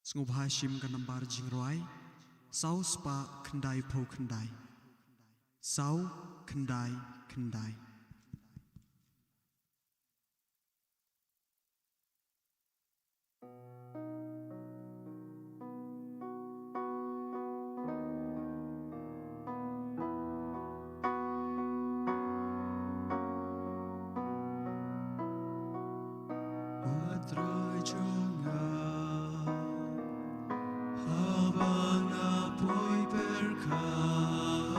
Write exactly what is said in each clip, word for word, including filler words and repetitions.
Sngewbha shim ka nambar jingrwai saw spah khyndai phew khyndai. Saw khyndai khyndai. Wat roi jong nga, haba nga poi pyrkhat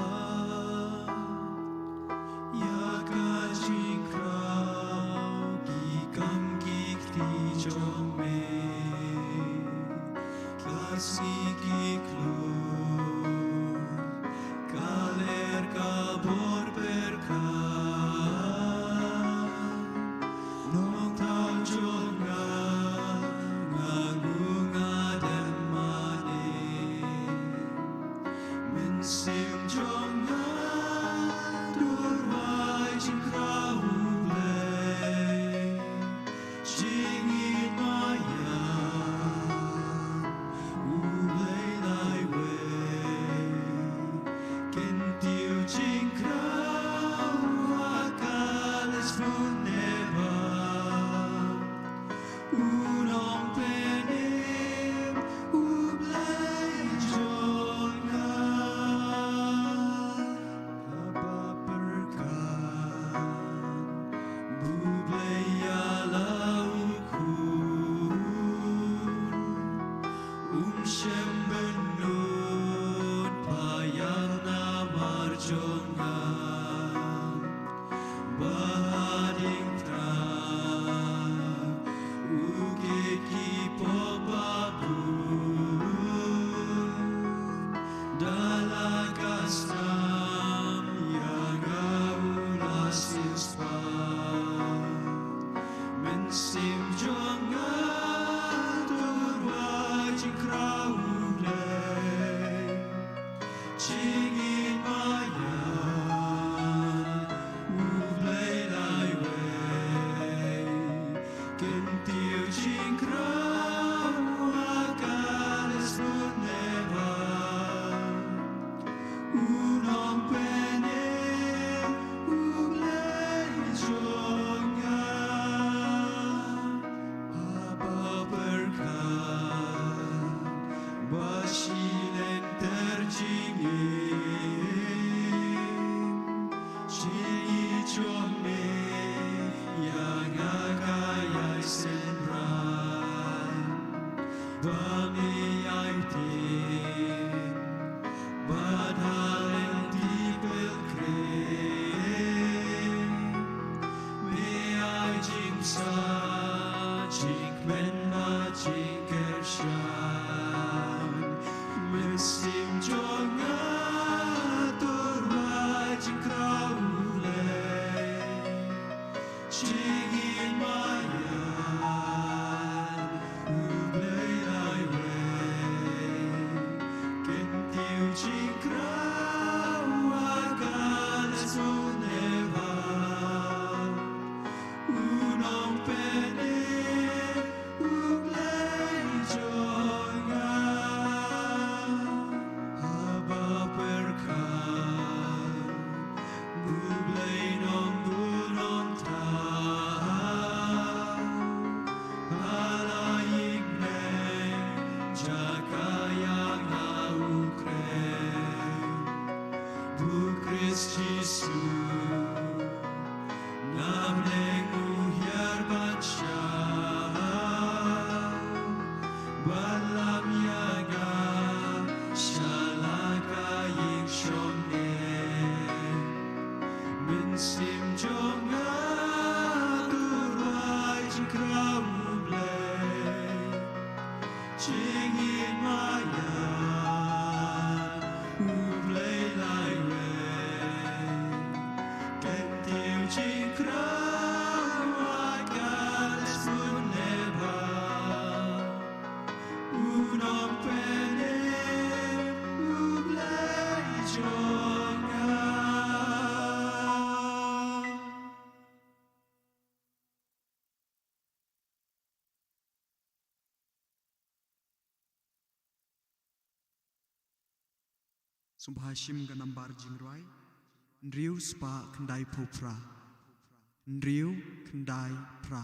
ïa ka jingkhraw, ki kam ki kti jong me, ka sngi ki khlur, ka ler ka bor pyrkhat. Nongthaw jong nga, nga ngu nga dem mane. Mynsiem jong nga, to rwai jingkhraw U Blei. Jingngeit maïan, U Blei laiwei. Kyntiew jingkhraw ha ka list bun ne ba. U Nongpynim, U Blei jong nga. Haba pyrkhat ba U Blei ïa la u khun, um shym bynnud ba ïa namar jong nga. Ba hadien tang u kit ki pop ba bun, da la ka snam ïa nga u la siewspah. Mynsiem jong nga, to rwai jingkhraw U Blei. Jingngeit maïan, U Blei laiwei. Kyntiew jingkhraw ha ka list bun ne ba. U Nongpynim, U Blei jong nga. Haba pyrkhat ba shilynter jingim, jingïeit jong me ïa nga ka ïai synran. Ba me ïai tip bad ha lynti pilkrim, me ai jingshah, jingkmen bad jingkyrshan. Mynsiem jong nga, to rwai jingkhraw U Blei. Jingngeit maïan, U Blei laiwei. Kyntiew jingkhraw ha ka list bun ne ba. U Nongpynim, U Blei jong nga. Haba pyrkhat ba U Blei Nongbuh Nongthaw ha la ïing bneng jaka ïa nga u kren. Ba U Khrist Jisu na bneng u hiar ban shaw, ban lam ïa nga sha la ka ïing shongneng. Mynsiem jong nga, to rwai jingkhraw U Blei. Jingngeit maïan, U Blei laiwei. Kyntiew jingkhraw ha ka list bun ne ba. U Nongpynim, U Blei jong nga. Sngewbha shim ka nambar jingrwai hynriew spah khyndai phew phra. Hynriew khyndai phra.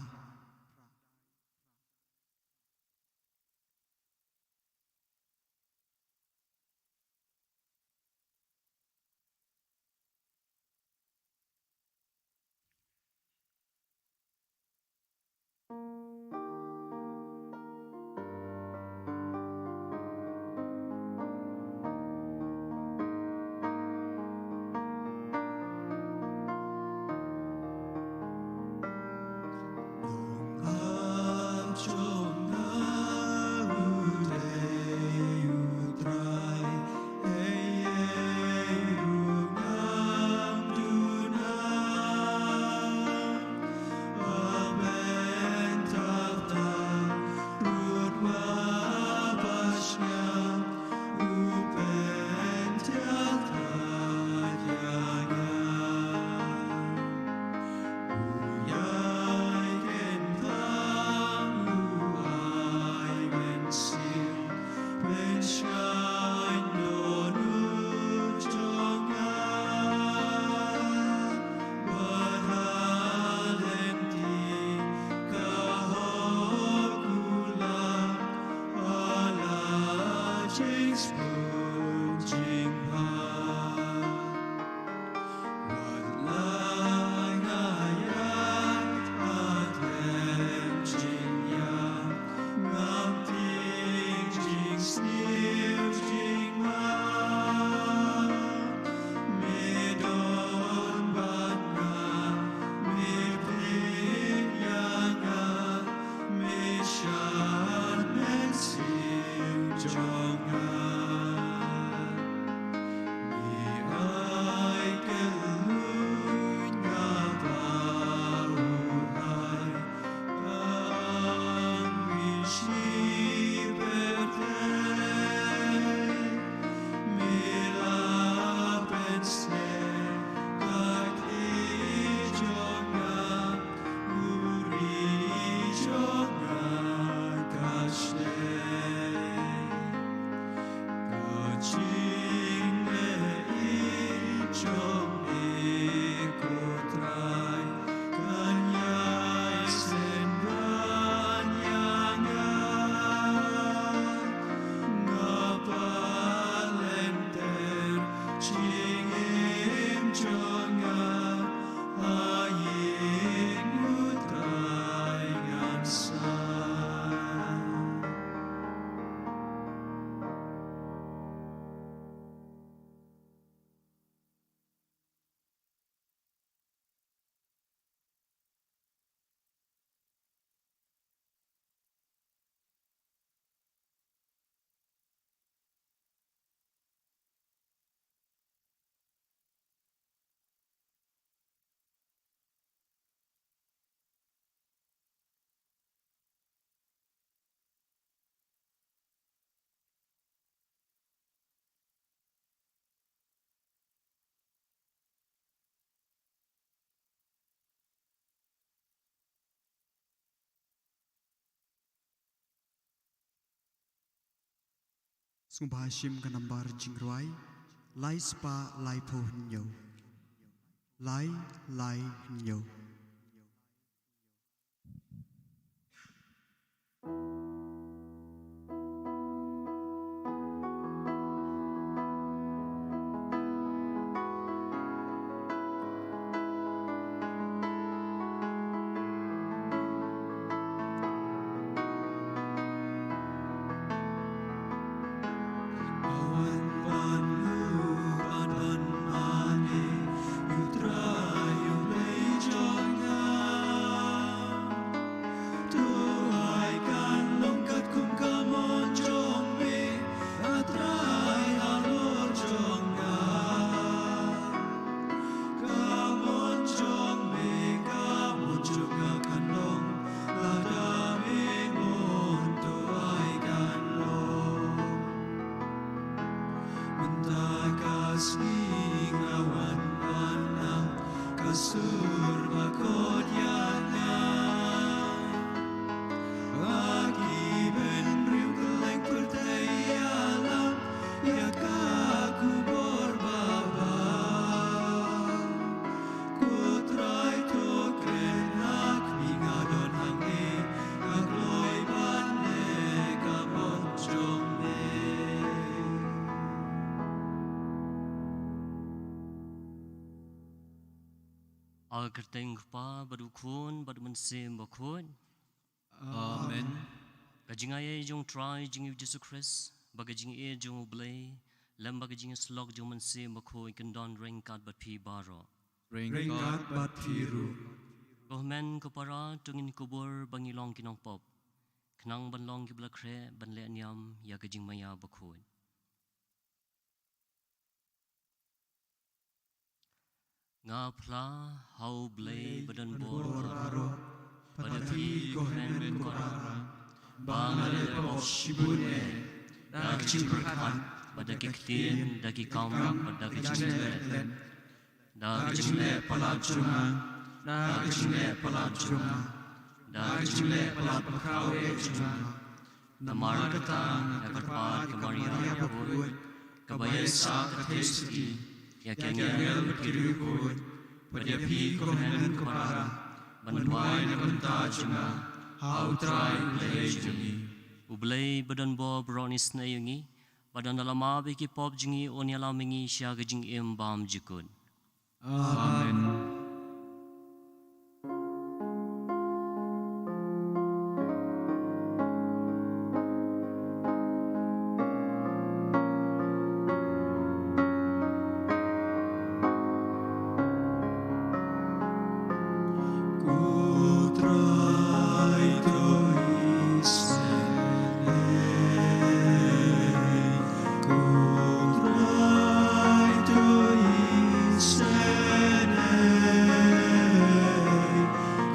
Sngewbha shim ka nambar jingrwai lai spah lai phew hynñiew. Lai lai hynñiew. Mynta ka sngi nga wan ban nang ka sur ba khot ïa nga. Ha ki bynriew kylleng pyrthei ïalam ïa ka khubor. Ha ka kyrteng u Kpa bad u Khun bad u Mynsiem Bakhuid. Amen. Ka jingaiei jong u Trai jong ngi u Jisu Khrist, bad ka jingïeit jong u Blei, lem bad ka jingïasyllok jong u Mynsiem Bakhuid, kin don ryngkat bad phi baroh. Ryngkat bad phi ruh. Ko hynmen ko para, to ngin kubur ba ngi long ki nongpop, khnang ban long kiba la khreh ban leh niam ïa ka jingmaïa bakhuid. Nga phla ha u Blei ba don bor baroh, bad ha phi ko hynmen ko para, ba nga la leh pop shibun eh, da ka jingpyrkhat, bad da ki ktien, da ki kam, bad da ka jingleh. Da ka jingleh palat jong nga, da ka jingleh palat jong nga, da ka jingleh palat bakhuid jong nga. Namar kata nga kyrpad ïa ka Maria bakhuid, kaba ïaisah ka theisotti, ïa ki angel bad ki riewkhuid, bad ïa phi ko hynmen ko para, ban duwai na ka bynta jong nga ha u Trai u Blei jong ngi. U Blei ba don bor baroh un isynei ïa ngi, bad un da la map ïa ki pop jong ngi, un ïalam ïa ngi sha ka jingim bymjukut. Amen. Ko Trai to isynei. Ko Trai to isynei.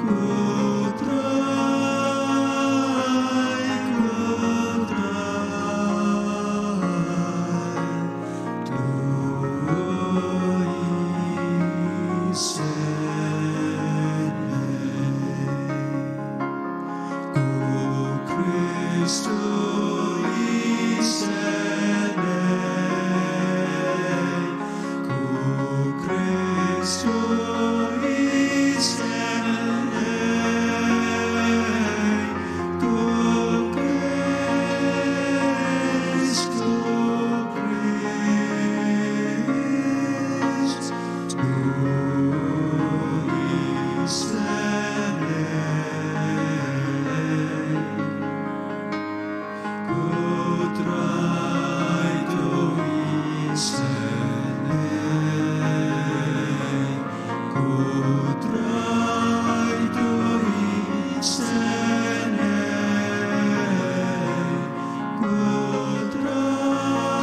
Ko Trai, ko Trai to isynei. Ko Khrist to isynei. Ko Khrist to isynei. Ko Khrist, ko Khrist to isynei. Ko Trai to isynei. Ko Trai to isynei. Ko Trai,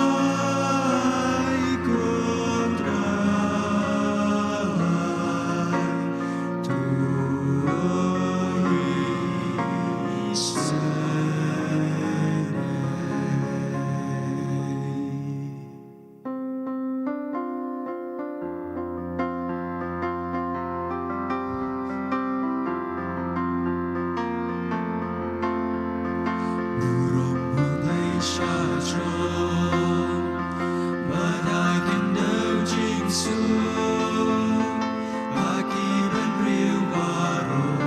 ko Trai to isynei. Burom u Blei sha jrong, bad ha ki khyndew jingsuk, ha ki bynriew baroh,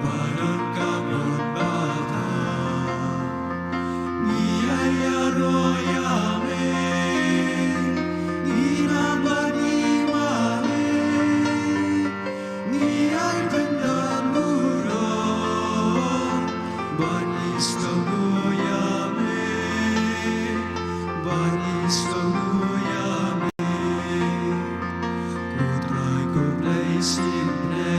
ba donkam bad ba tam. Ngi ïaroh ïa me, ngi nang bad ngi ma me. Ngi ai bynta burom, bad ngi sngewbha ïa me, bad ngi sngewbha ïa me. Ko Trai ko Blei sngewbha,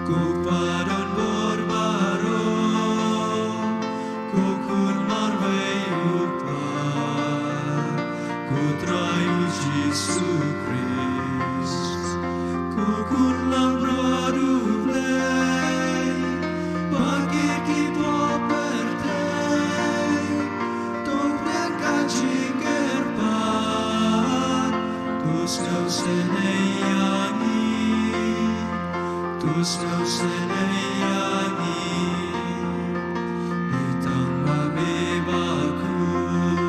ko Pa don bor baroh, ko Khun marwei u Kpa, ko Trai u Jisu Khrist, ko Khun langbrot u Blei, ba kit ki pop pyrthei, to pdiang ka jingkyrpad, to sngewsynei ïa ngi, to sngewsynei ïa ngi. Dei tang ma me bakhuid,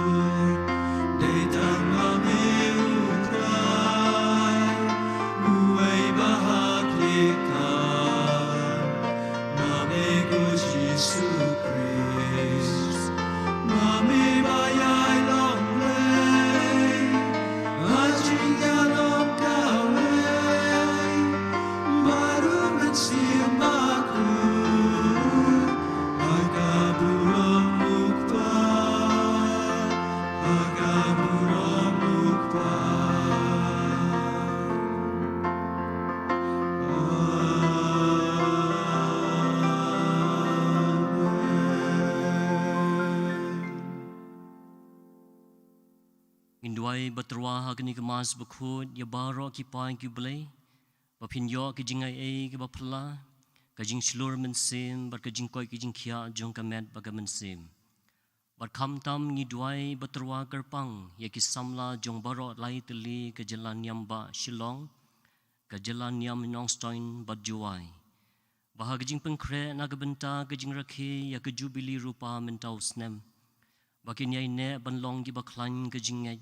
dei tang ma me u Trai, uwei ba ha khlieh tam, ma me ko Jisu Khrist, ma me ba ïai long Blei ha jingïalong kawei. Ba tyrwa ha kane ka Mass bakhuid ïa baroh ki paid ki Blei, ba phin ïoh ka jingaiei kaba phylla, ka jingshlur mynsiem bad ka jingkoit ka jingkhiah jong ka met bad ka mynsiem. Bad khamtam ngi duwai ba tyrwa kyrpang ïa ki samla jong baroh lai tylli ka jylla niam ba Shillong, ka jylla niam Nongstoiñ bad Jowai. Ba ha ka jingpynkhreh na ka bynta ka jingrakhe ïa ka Jubili Rupa mynta u snem, ba kin ïai neh ban long kiba khlaiñ ka jingngeit,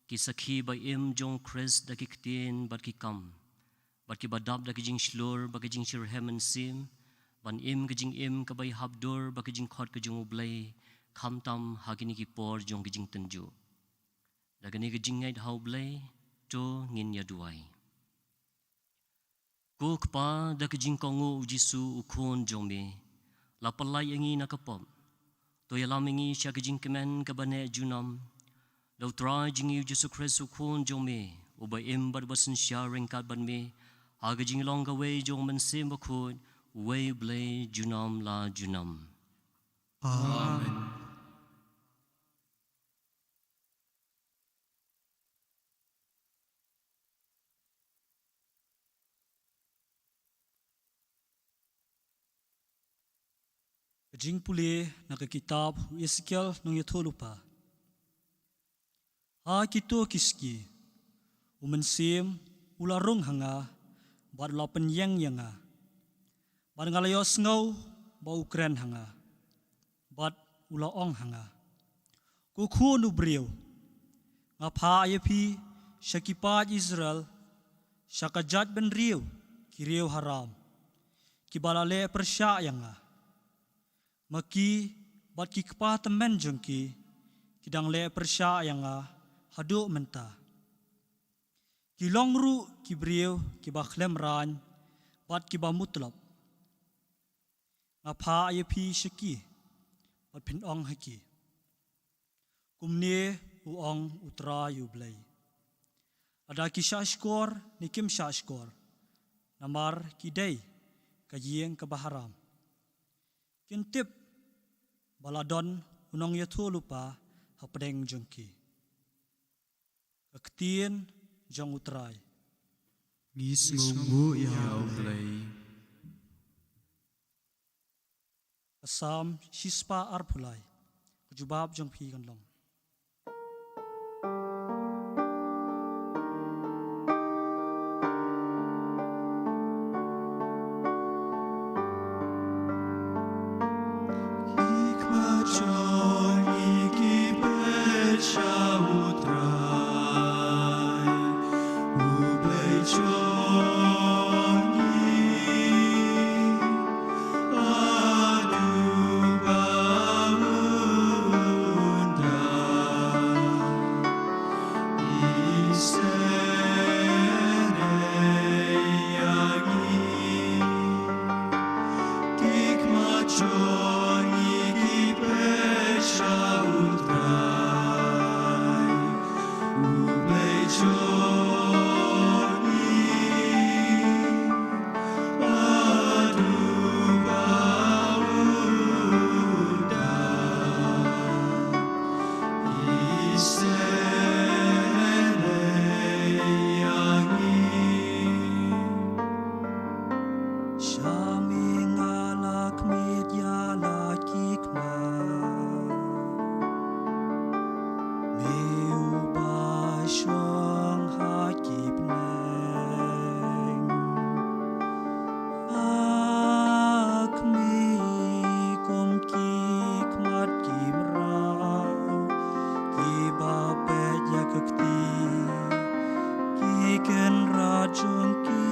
ki sakhi ba im jong Khrist da ki ktien bad ki kam, bad kiba dap da ka jingshlur bad ka jingshitrhem mynsiem, ban im ka jingim kaba ïahap dur bad ka jingkhot ka jong U Blei, khamtam ha kine ki por jong ka jingtynjuh. Da kane ka jingngeit ha U Blei, to ngin ïa duwai. Ko Kpa, da ka jingkohnguh U Jisu U Khun jong me, la pyllait ïa ngi na ka pop. To ïalam ïa ngi sha ka jingkmen kaba neh junom da U Trai jong ngi U Jisu Khrist U Khun jong me, uba im bad uba synshar ryngkat bad me ha ka jinglong kawei jong U Mynsiem Bakhuid, uwei U Blei junom la junom. Amen. Ka jingpule na ka kitab u Esekiel nongïathuhlypa. Ha kito ki sngi, U Mynsiem u la rung ha nga, bad u la pynïeng ïa nga. Bad nga la ïohsngew ba u kren ha nga, bad u la ong ha nga, Ko khun u briew, nga phah ïa phi sha ki paid Israel, sha ka jaitbynriew ki riew haram, kiba la leh pyrshah ïa nga. Ma ki bad ki kpa tymmen jong ki, ki dang leh pyrshah ïa nga haduh mynta. Ki long ruh ki briew kiba khlem raiñ bad kiba mutlop. Nga phah ïa phi sha ki, bad phin ong ha ki, Kumne u ong U Trai U Blei: Lada ki shahshkor ne kim shahshkor, namar ki dei ka ïing kaba haram, kin tip ba la don u nongïathuhlypa hapdeng jong ki. Ka ktien jong U Trai. Ngi sngewnguh ïa U Blei. Ka Salm shispah arphew lai. Ka jubab jong phi kan long: Ki khmat jong ngi ki peit sha U Trai, U Blei jong ngi, haduh ba un dang. Isynei ïa ngi. Ki khmat jong ngi ki peit sha U Trai, U Blei jong ngi, haduh ba un dang. Isynei ïa ngi. Sha me nga la khmih ïa la ki khmat, me uba shong ha ki bneng. Khmih kum ki khmat ki mraw kiba peit ïa ka kti ki kynrad jong ki.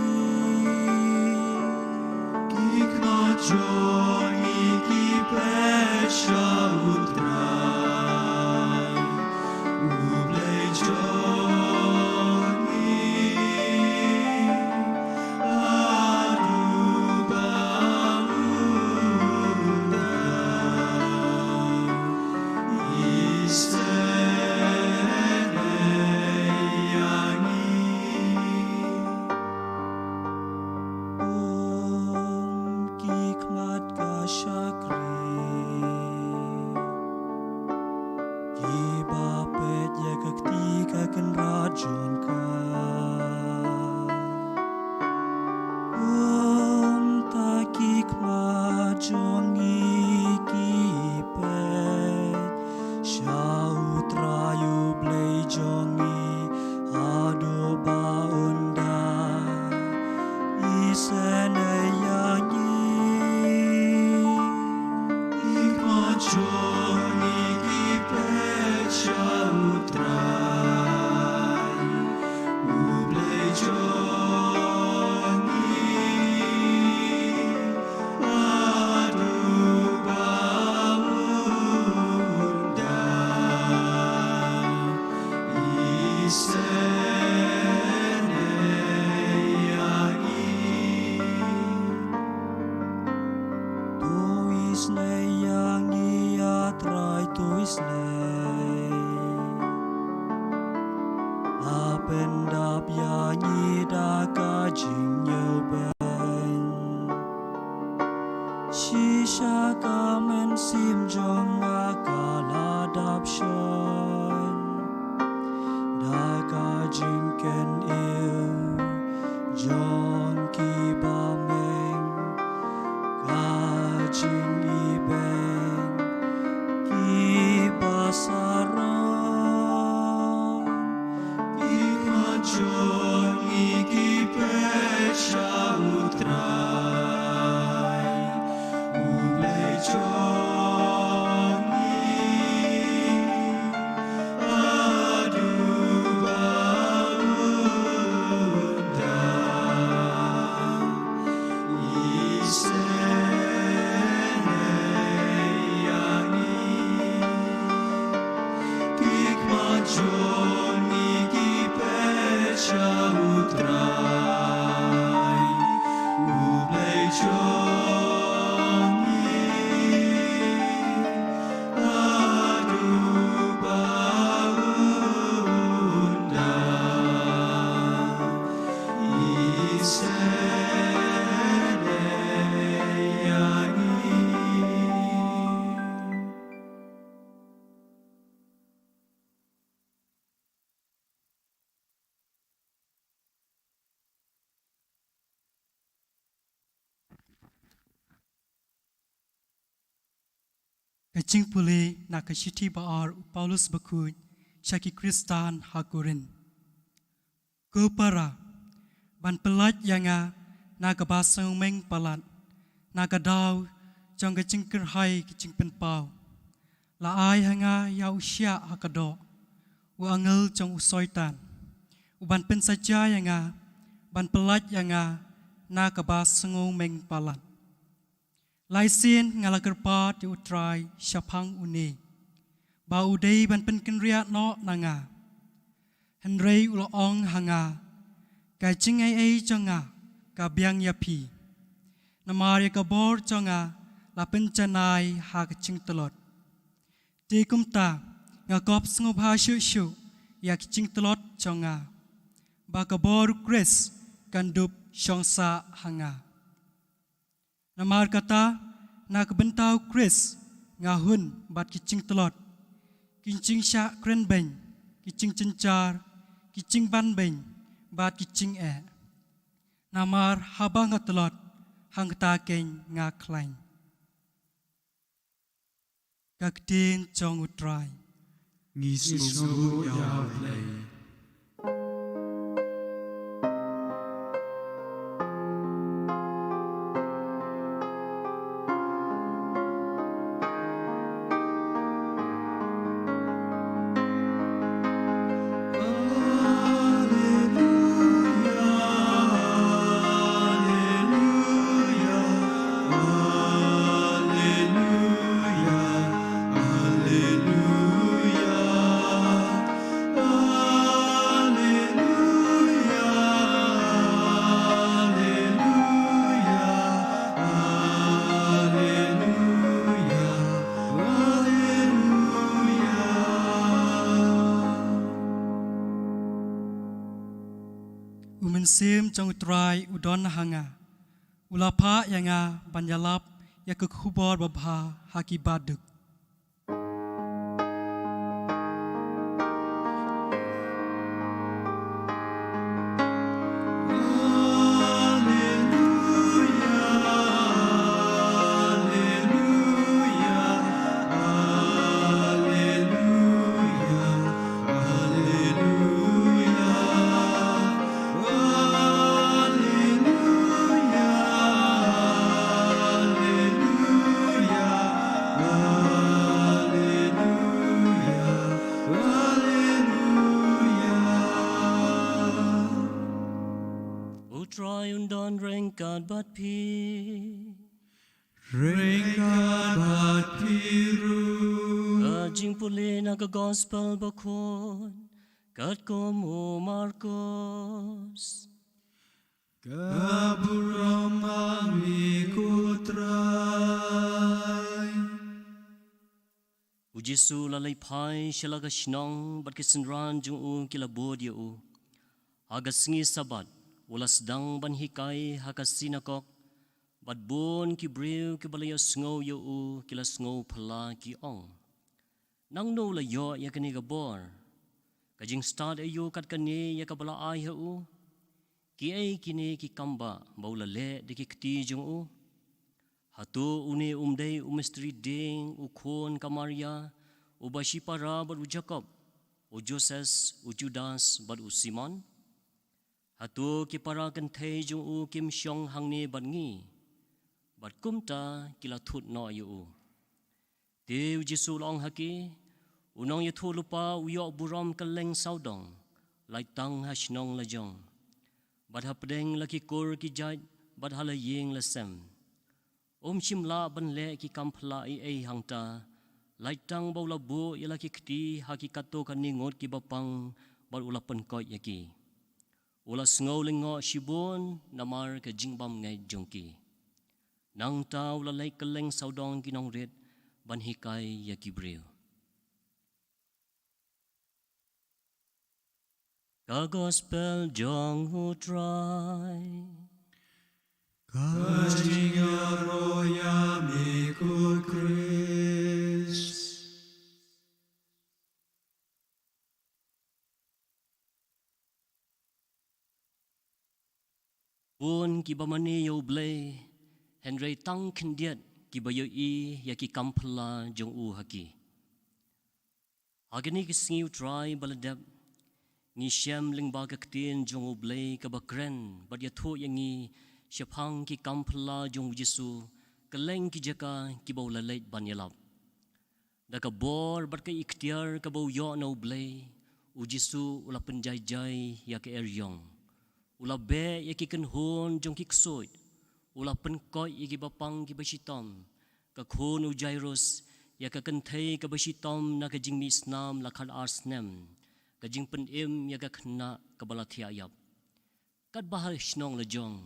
Ki khmat jong ngi ki peit sha U Trai, U Blei jong jong ka. Kumta ki khmat jong ngi ki peit sha U Trai U Blei jong ngi haduh ba un da isynei ïa ngi. Ki khmat jong ngi ki peit sha U Trai U Blei jong ngi haduh ba un da isynei ïa ngi. To isynei ïa ngi, A Trai, to isynei. La pyndap ïa ngi da ka jingïewbeiñ. Shisha ka mynsiem jong nga ka la dap shon da ka jingkhein ïa u jong ki bymman, ka jingïewbeiñ ki ba sarong. Ki khmat jong ngi ki peit sha U Trai U Blei jong ngi haduh ba un da isynei ïa ngi. Ki khmat jong ngi ki peit sha U Trai U Blei jong ngi haduh ba un da isynei ïa ngi. Ka jingpule na ka shithi ba ar u Paulus bakhuid sha ki Khristan ha Korinth. Ko para, ban pyllait ïa nga na kaba sngewmeng palat na ka daw jong ka jingkyrhai ka jingpynpaw. La ai ha nga ïa u shiah ha ka doh, u angel jong u Soitan, u ban pynsaja ïa nga, ban pyllait ïa nga na kaba sngewmeng palat. Lai sien nga la kyrpad ïa U Trai shaphang une, ba u dei ban pynkynriah noh na nga. Hynrei u la ong ha nga, ka jingaiei jong nga ka biang ïa phi. Namar ïa ka bor jong nga la pynjanai ha ka jingtlot. Te kumta nga kwah sngewbha shuh shuh ïa ka jingtlot jong nga, ba ka bor u Khrist kan dup shong sah ha nga. Namar kata, na ka bynta u Khrist nga hun bad ki jingtlot, ki jingshah kren beiñ, ki jingjynjar, ki jingban beiñ bad ki jingeh. Namar haba nga tlot, hangta keiñ nga khlaiñ. Ka ktien jong U Trai. Ngi sngewbha ïa U Blei. U Mynsiem jong U Trai u don ha nga. U la phah ïa nga ban ïalap ïa ka khubor babha ha ki baduk. Trai un don ryngkat bad phi. Ryngkat bad phi ruh. Ka jingpule na ka Gospel Bakhuid katkum u Markos. Ka burom ma me ko Trai. U Jisu u la leit phai sha la ka shnong bad ki synran jong u ki la bud ïa u. Ha ka sngi Sabbath u la sdang ban hikai ha ka sinagog, bad bun ki briew kiba la ïohsngew ïa u ki la sngew phylla, ki ong, "Nangno u la ïoh ïa kane ka bor? Ka jingstad aïu kat kane ïa kaba la ai ha u? Kiei kine ki kambah ba u la leh da ki kti jong u? Hato une um dei u mistri dieng, u khun ka Maria, u ba shipara bad u Jakob, u Joses, u Judas bad u Simon? Hato ki para kynthei jong u kim shong hangne bad ngi?" Bad kumta ki la thut noh ïa u. Te u Jisu u la ong ha ki, "U nongïathuhlypa u ïoh burom kylleng sawdong, lait tang ha shnong lajong, bad hapdeng la ki kur ki jait, bad ha la ïing la sem. Um shym lah ban leh ki kam phylla ei ei hangta, lait tang ba u la buh ïa la ki kti ha ki katto katne ngut kiba pang, bad u la pynkoit ïa ki. U la sngew lyngngoh shibun namar ka jingbymngeit jong ki." Nangta u la leit kylleng sawdong ki nongrit ban hikai ïa ki briew. Ka Gospel jong u Trai. Ka jingïaroh ïa me ko Khrist. Bun kiba mane ïa u Blei, hynrei tang khyndiat kiba ïohi ïa ki kam phylla jong u ha ki. Ha kine ki sngi u Trai ba la dep, ngi shem lyngba ka ktien jong u Blei kaba kren bad ïathuh ïa ngi shaphang ki kam phylla jong u Jisu kylleng ki jaka kiba u la leit ban ïalap. Da ka bor bad ka iktiar kaba u ïoh na u Blei, u Jisu u la pynjai jai ïa ka eriong. U la beh ïa ki kynhun jong ki ksuid. U la pynkoit ïa kiba pang kiba shitom, ka khun u Jairus, ïa ka kynthei kaba shitom na ka jingmih snam la khatar snem, ka jingpynim ïa ka khynnah kaba la thiah ïap. Katba ha shnong lajong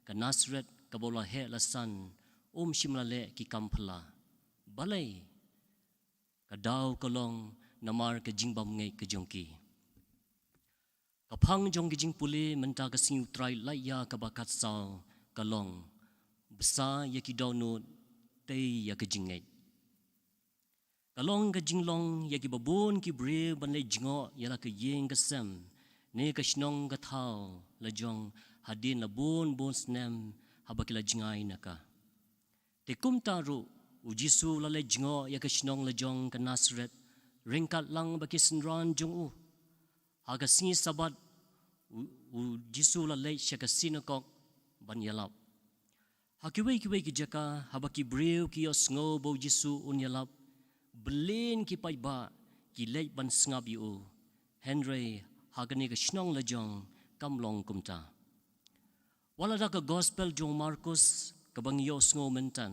ka Nasaret kaba u la heh la san, um shym la leh ki kam phylla. Balei? Ka daw ka long namar ka jingbymngeit ka jong ki. Ka phang jong ka jingpule mynta ka sngi u Trai Laitia kaba khatsaw ka long, bsa ïa ki dohnud, tei ïa ka jingngeit. Ka long ka jinglong ïa kiba bun ki briew ban leit jngoh ïa la ka ïing ka sem ne ka shnong ka thaw lajong hadien la bun bun snem haba ki la jngai na ka. Te kumta ruh u Jisu u la leit jngoh ïa ka shnong lajong ka Nasaret ryngkat lang bad ki synran jong u. Ha ka sngi Sabbath u, u Jisu u la leit sha ka sinagog ban ïalap. Ha kiwei kiwei ki jaka haba ki briew ki ïohsngew ba u Jisu un ïalap, byllien ki paidbah ki leit ban sngap ïa u. Hynrei ha kane ka shnong lajong kam long kumta. Wat la da ka Gospel jong u Markos kaba ngi ïohsngew mynta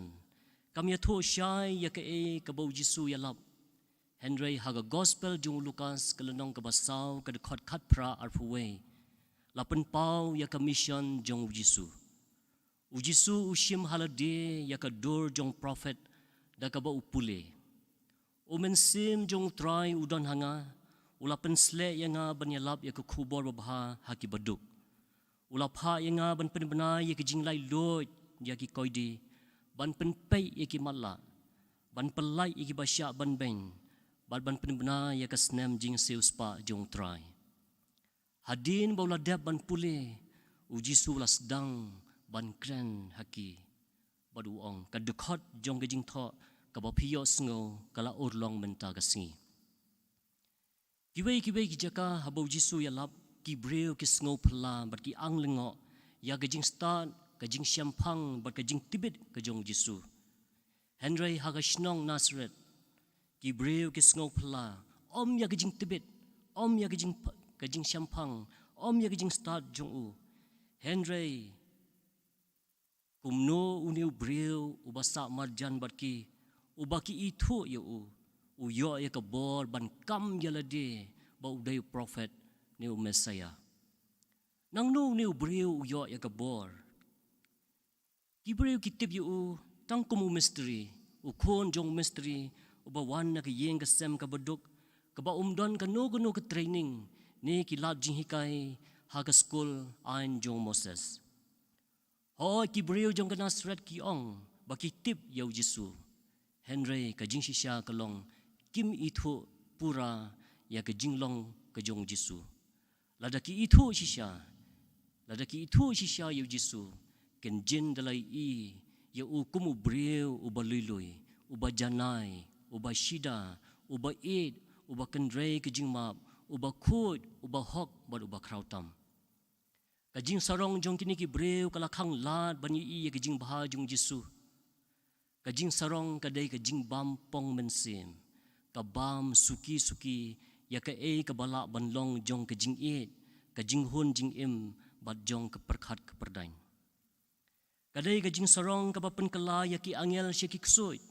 kam ïathuh shai ïa kaei kaba u Jisu u ïalap. Hynrei ha ka Gospel jong u Lukas ka lynnong kaba saw ka dkhot khatphra arphew wei la pynpaw ïa ka mission jong u Jisu. U Jisu u shim ha lade ïa ka dur jong u prophet da kaba u pule. U Mynsiem jong u Trai u don ha nga, u la pynsleh ïa nga ban ïalap ïa ka khubor babha ha ki baduk. U la phah ïa nga ban pynbna ïa ka jinglaitluid ïa ki koidi, ban pynpeit ïa ki matlah, ban pyllait ïa kiba shah ban beiñ, bad ban pynbna ïa ka snem jingsiewspah jong u Trai. Hadien ba u la dep ban pule, u Jisu u la sdang ban kren ha ki bad u ong, ka dkhot jong ka jingthoh kaba phi ïohsngew ka la urlong mynta ka sngi. Kiwei kiwei ki jaka haba u Jisu u ïalap, ki briew ki sngew phylla bad ki ang lyngngoh ïa ka jingstad, ka jingshemphang bad ka jingtbit ka jong u Jisu. Hynrei ha ka shnong Nasaret ki briew ki sngew phylla, ym ïa ka jingtbit, ym ïa ka jing, ka jingshemphang, ym ïa ka jingstad jong u. Hynrei kumno une u briew uba sah marjan bad ki, uba ki ithuh ïa u, u ïoh ïa ka bor ban kam ïa lade ba u dei u prophet ne u Messiah? Nangno une u briew u ïoh ïa ka bor? Ki briew ki tip ïa u tang kum u mistri, u khun jong u mistri, uba wan na ka ïing ka sem kaba duk, kaba um don kano kano ka training ne ki lad jinghikai ha ka skul aiñ jong u Moses. Hooid, ki briew jong ka Nasareth ki ong ba ki tip ïa u Jisu. Hynrei ka jingshisha ka long, kim ithuh pura ïa ka jinglong ka jong u Jisu. Lada ki ithuh shisha, lada ki ithuh shisha ïa u Jisu, kin jin da la ïohi ïa u kum u briew uba lui lui, uba janai, uba shida, uba ïeit, uba kynrei ka jingmap, uba khuid, uba hok bad uba khraw tam. Ka jingsarong jong kine ki briew ka la khang lad ban ïohi ïa ka jingbha jong u Jisu. Ka jingsarong ka dei ka jingbam pong mynsiem, ka bam suki suki ïa kaei kaba lah ban long jong ka jingïeit, ka jinghun jingim bad jong ka pyrkhat ka pyrdaiñ. Ka dei ka jingsarong kaba pynkylla ïa ki angel sha ki ksuid,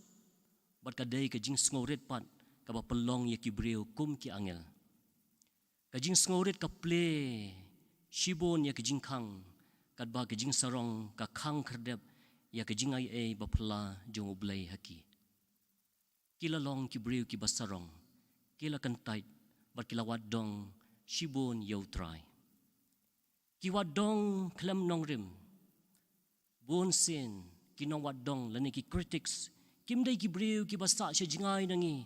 bad ka dei ka jingsngewrit pat kaba pynlong ïa ki briew kum ki angel. Ka jingsngewrit ka plie shibun ïa ka jingkhang, katba ka jingsarong ka khang khyrdep ïa ka jingai ei ba phylla jong U Blei ha ki. Ki la long ki briew kiba sarong, ki la kyntait bad ki la wad dong shibun ïa U Trai. Ki wad dong khlem nongrim. Bun sien ki nongwad dong lane ki critics kim dei ki briew kiba sah sha jngai na ngi,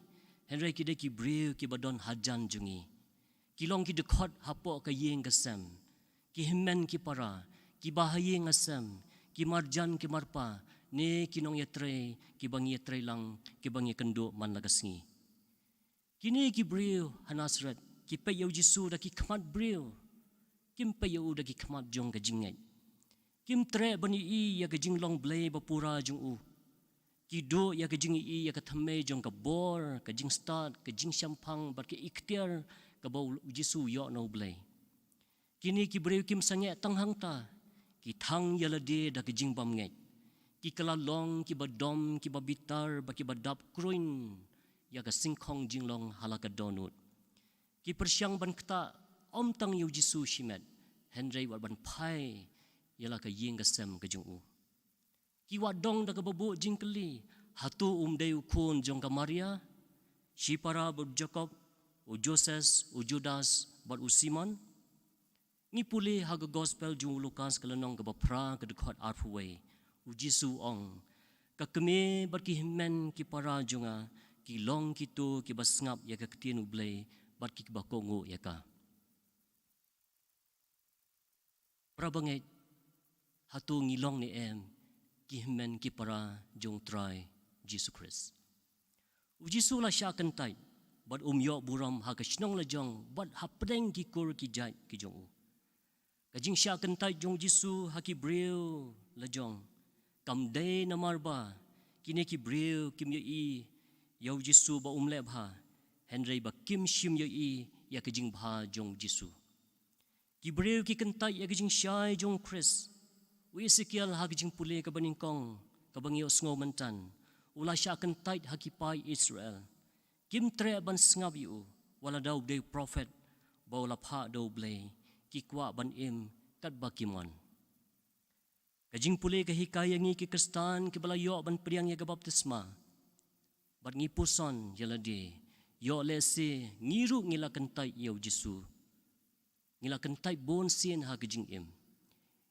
hynrei ki dei ki briew kiba don hajan jong ngi. Ki long ki dkhot hapoh ka ïing ka sem, ki hynmen ki para, kiba ha ïing ha sem, ki marjan ki marpa, ne ki nongïatrei kiba ngi ïatrei lang, kiba ngi kynduh man la ka sngi. Kine ki briew ha Nasareth ki peit ïa U Jisu da ki khmat briew, kim peit ïa u da ki khmat jong ka jingngeit. Kim treh ban ïohi ïa ka jinglong Blei ba pura jong u. Ki duh ïa ka jingïohi ïa ka thymmei jong ka bor, ka jingstad, ka jingshemphang bad ka iktiar kaba U Jisu u ïoh na U Blei. Kine ki briew kim sangeh tang hangta, ki thang ïa lade da ka jingbymngeit. Ki kylla long kiba dom, kiba bitar bad kiba dap kruiñ ïa ka singkhong jinglong ha la ka dohnud. Ki pyrshang ban ktah ym tang ïa U Jisu shimet, hynrei wat ban phai ïa la ka ïing ka sem ka jong u. Ki wad dong da kaba buh jingkylli, hato um dei u khun jong ka Maria, shipara bad u Jakob, u Joses, u Judas bad u Simon? Ngi pule ha ka Gospel jong u Lukas ka lynnong kaba phra, ka dkhot arphew wei. U Jisu u ong, ka kmie bad ki hynmen ki para jong nga ki long kito kiba sngap ïa ka ktien U Blei bad kiba kohnguh ïa ka. Para bangeit, hato ngi long ne em ki hynmen ki para jong U Trai Jisu Khrist? U Jisu u la shah kyntait bad um ïoh burom ha ka shnong lajong bad hapdeng ki kur ki jait ki jong u. Ka jingshah kyntait jong U Jisu ha ki briew lajong kam dei namar ba kine ki briew kim ïohi ïa U Jisu ba um leh bha, hynrei ba kim shym ïohi ïa ka jingbha jong U Jisu. Ki briew ki kyntait ïa ka jingshai jong U Khrist. U Esekiel ha ka jingpule kaba nyngkong kaba ngi ïohsngew mynta, u la shah kyntait ha ki paid Israel. Kim treh ban sngap ïa u wat la da u dei u prophet ba u la phah da U Blei. Ki kwah ban im katba ki mon. Ka jingpule ka hikai ïa ngi ki Khristan kiba la ïoh ban pdiang ïa ka baptisma bad ngi puson ïa lade, ïoh lehse ngi ruh ngi la kyntait ïa U Jisu. Ngi la kyntait bun sien ha ka jingim.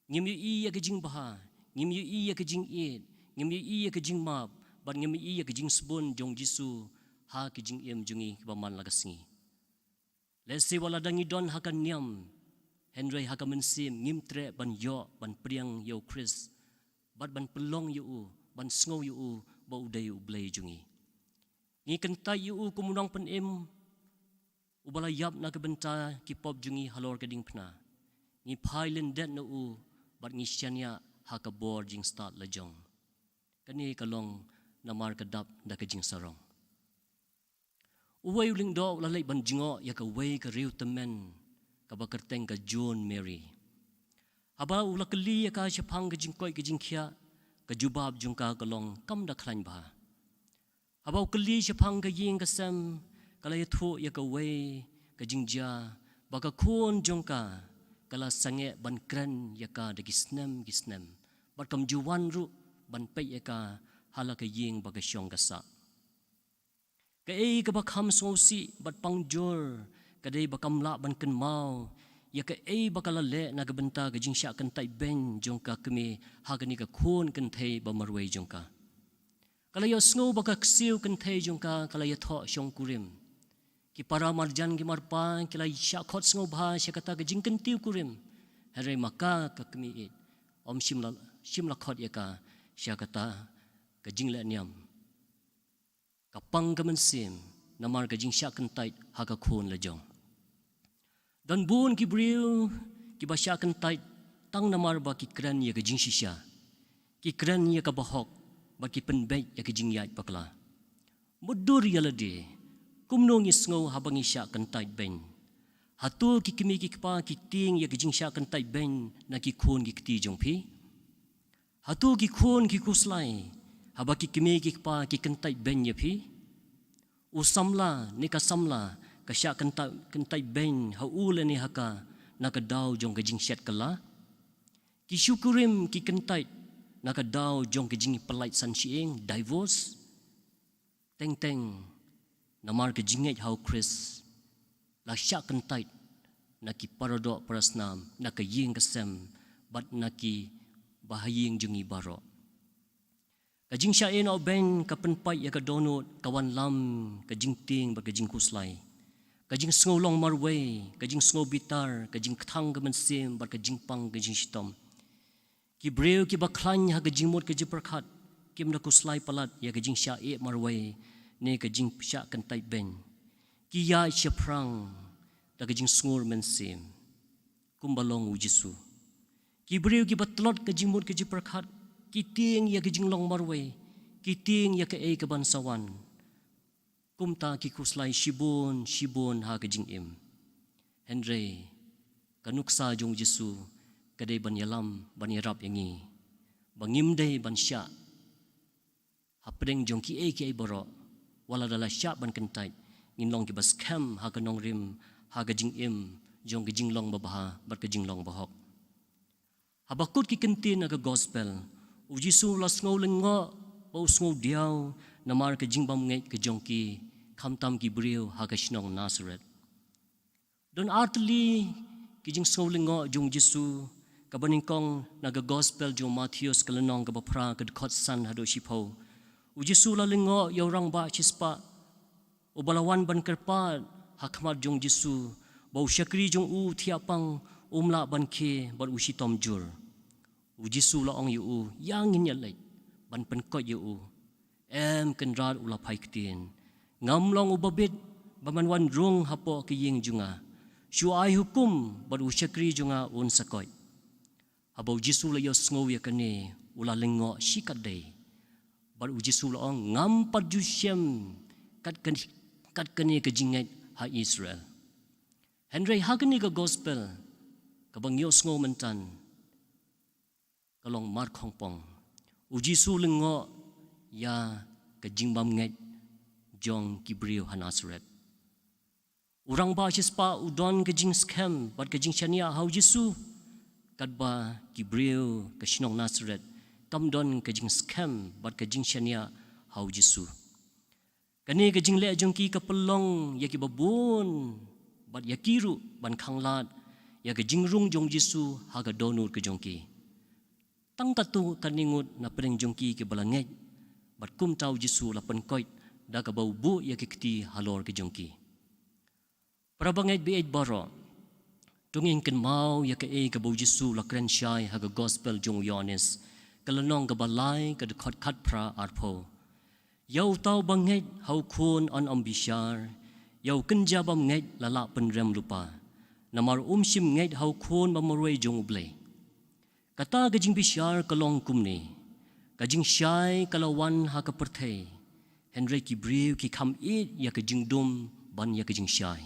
Ngim ïohi ïa ka jingbha, ngim ïohi ïa ka jingïeit, ngim ïohi ïa ka jingmap bad ngim ïohi ïa ka jingsbun jong U Jisu ha ka jingim jong ngi kaba man la ka sngi. Lehse wat la da ngi don ha ka niam, hynrei ha ka mynsiem ngim treh ban ïoh ban pdiang ïa U Khrist bad ban pynlong ïa u, ban sngew ïa u ba u dei U Blei jong ngi. Ngi kyntait ïa u kum u nongpynim uba la ïap na ka bynta ki pop jong ngi halor ka diengphna. Ngi phai lyndet na u bad ngi shaniah ha ka bor jingstad lajong. Kane ka long namar ka dap da ka jingsarong. Uwei u lyngdoh u la leit ban jngoh ïa kawei ka riewtymmen kaba kyrteng ka Joan Mary. Haba u la kylli ïa ka shaphang ka jingkoit ka jingkhiah, ka jubab jong ka ka long kam da khlaiñ bha. Haba u kylli shaphang ka ïing ka sem, ka la ïathuh ïa kawei ka jingjia ba ka khun jong ka ka la sangeh ban kren ïa ka da ki snem ki snem, bad kam ju wan ruh ban peit ïa ka ha la ka ïing ba ka shong ka sah. Kaei kaba kham sngewsih bad pang jur ka dei ba kam lah ban kynmaw ïa kaei ba ka la leh na ka bynta ka jingshah kyntait beiñ jong ka kmie ha kane ka khun kynthei ba marwei jong ka. Ka la ïohsngew ba ka ksiew kynthei jong ka ka la ïathoh shongkurim. Ki para marjan ki marpa ki la shah khot sngewbha sha kata ka jingkyntiew kurim. Hynrei ma ka ka kmie ïeit, ym shym la, shym la khot ïa ka sha kata ka jingleh niam. Ka pang ka mynsiem namar ka jingshah kyntait ha ka khun la jong. Don bun ki briew kiba shah kyntait tang namar ba ki kren ïa ka jingshisha, ki kren ïa ka bahok, bad ki pynbeit ïa ka jingïaid bakla. Mutdur ïa lade, kumno ngi sngew haba ngi shah kyntait beiñ? Hato ki kmie ki kpa ki tieng ïa ka jingshah kyntait beiñ na ki khun ki kti jong phi? Hato ki khun ki khuslai haba ki kmie ki kpa ki kyntait beiñ ïa phi? U samla ne ka samla ka shah kynta-, kyntait beiñ ha u lane ha ka na ka daw jong ka jingshet kylla? Ki shongkurim ki kyntait na ka daw jong ka jingpyllait san shyieng, divorce? Teng teng, namar ka jingngeit ha u Khrist, la shah kyntait na ki paradoh parasnam, na ka ïing ka sem, bad na ki bahaïing jong ngi baroh. Ka jingshah ïehnoh beiñ ka pynpait ïa ka dohnud, ka wanlam ka jingtieng bad ka jingkhuslai, ka jingsngew long marwei, ka jingsngew bitar, ka jingkthang ka mynsiem bad ka jingpang ka jingshitom. Ki briew kiba khlaiñ ha ka jingmut ka jingpyrkhat kim da khuslai palat ïa ka jingshah ïeh marwei ne ka jingshah kyntait beiñ. Ki ïaid shaphrang da ka jingsngur mynsiem kumba long u Jisu. Ki briew kiba tlot ka jingmut ka jingpyrkhat ki tieng ïa ka jinglong marwei, ki tieng ïa kaei kaban sa wan. Kumta ki khuslai shibun shibun ha ka jingim. Hynrei ka nuksa jong u Jisu ka dei ban ïalam, ban ïarap ïa ngi ba ngim dei ban shah hapdeng jong kiei kiei baroh. Wat la da la shah ban kyntait, ngin long kiba skhem ha ka nongrim, ha ka jingim jong ka jinglong babha bad ka jinglong bahok. Haba kut ki kyntien na ka gospel, u Jisu u la sngew lyngngoh bad u sngew diaw namar ka jingbymngeit ka jong ki, khamtam ki briew ha ka shnong Nasareth. Don artylli ki jingsngew lyngngoh jong u Jisu, kaba nyngkong na ka gospel jong u Mathaios ka lynnong kaba phra ka dkhot san haduh shiphew. U Jisu u la lyngngoh ïa u rangbah shispah uba la wan ban kyrpad ha khmat jong u Jisu ba u shakri jong u u thiah pang, um lah ban khie bad u shitom jur. U Jisu u la ong ïa u, ïa ngin ïa leit ban pynkoit ïa u. Em Kynrad, u la phai ktien, ngam long uba bit ba men wan rung hapoh ka ïing jong nga. Shu ai hukum bad u shakri jong nga un sa koit. Haba u Jisu u la ïohsngew ïa kane, u la lyngngoh shikatdei. Bad u Jisu u la ong, ngam pat ju shem kat kane, kat kane ka jingngeit ha Israel. Hynrei ha kane ka gospel kaba ngi ïohsngew mynta, ka long markhongpong. U Jisu u lyngngoh ïa ka jingbymngeit jong ki briew ha Nasareth. U rangbah shispah u don ka jingskhem bad ka jingshaniah ha u Jisu, katba ki briew ka shnong Nasareth kam don ka jingskhem bad ka jingshaniah ha u Jisu. Kane ka jingleh jong ki ka pynlong ïa kiba bun bad ïa ki ruh ban khanglad ïa ka jingrung jong u Jisu ha ka dohnud ka jong ki. Tang katto katne ngut na pdeng jong ki kiba la ngeit, bad kumta u Jisu u la pynkoit da kaba u buh ïa ki kti halor ka jong ki. Para bangeit ba ïeit baroh, to ngin kynmaw ïa kaei kaba u Jisu u la kren shai ha ka gospel jong u Ïoannis, ka lynnong kaba lai, ka dkhot khatphra arphew. Ïa uta uba ngeit ha u Khun un ym bishar, ïa u kynja bym ngeit la lah pynrem lypa, namar um shym ngeit ha u Khun ba marwei jong U Blei. Kata ka jingbishar ka long kumne: ka jingshai ka la wan ha ka pyrthei, hynrei ki briew ki kham ïeit ïa ka jingdum ban ïa ka jingshai,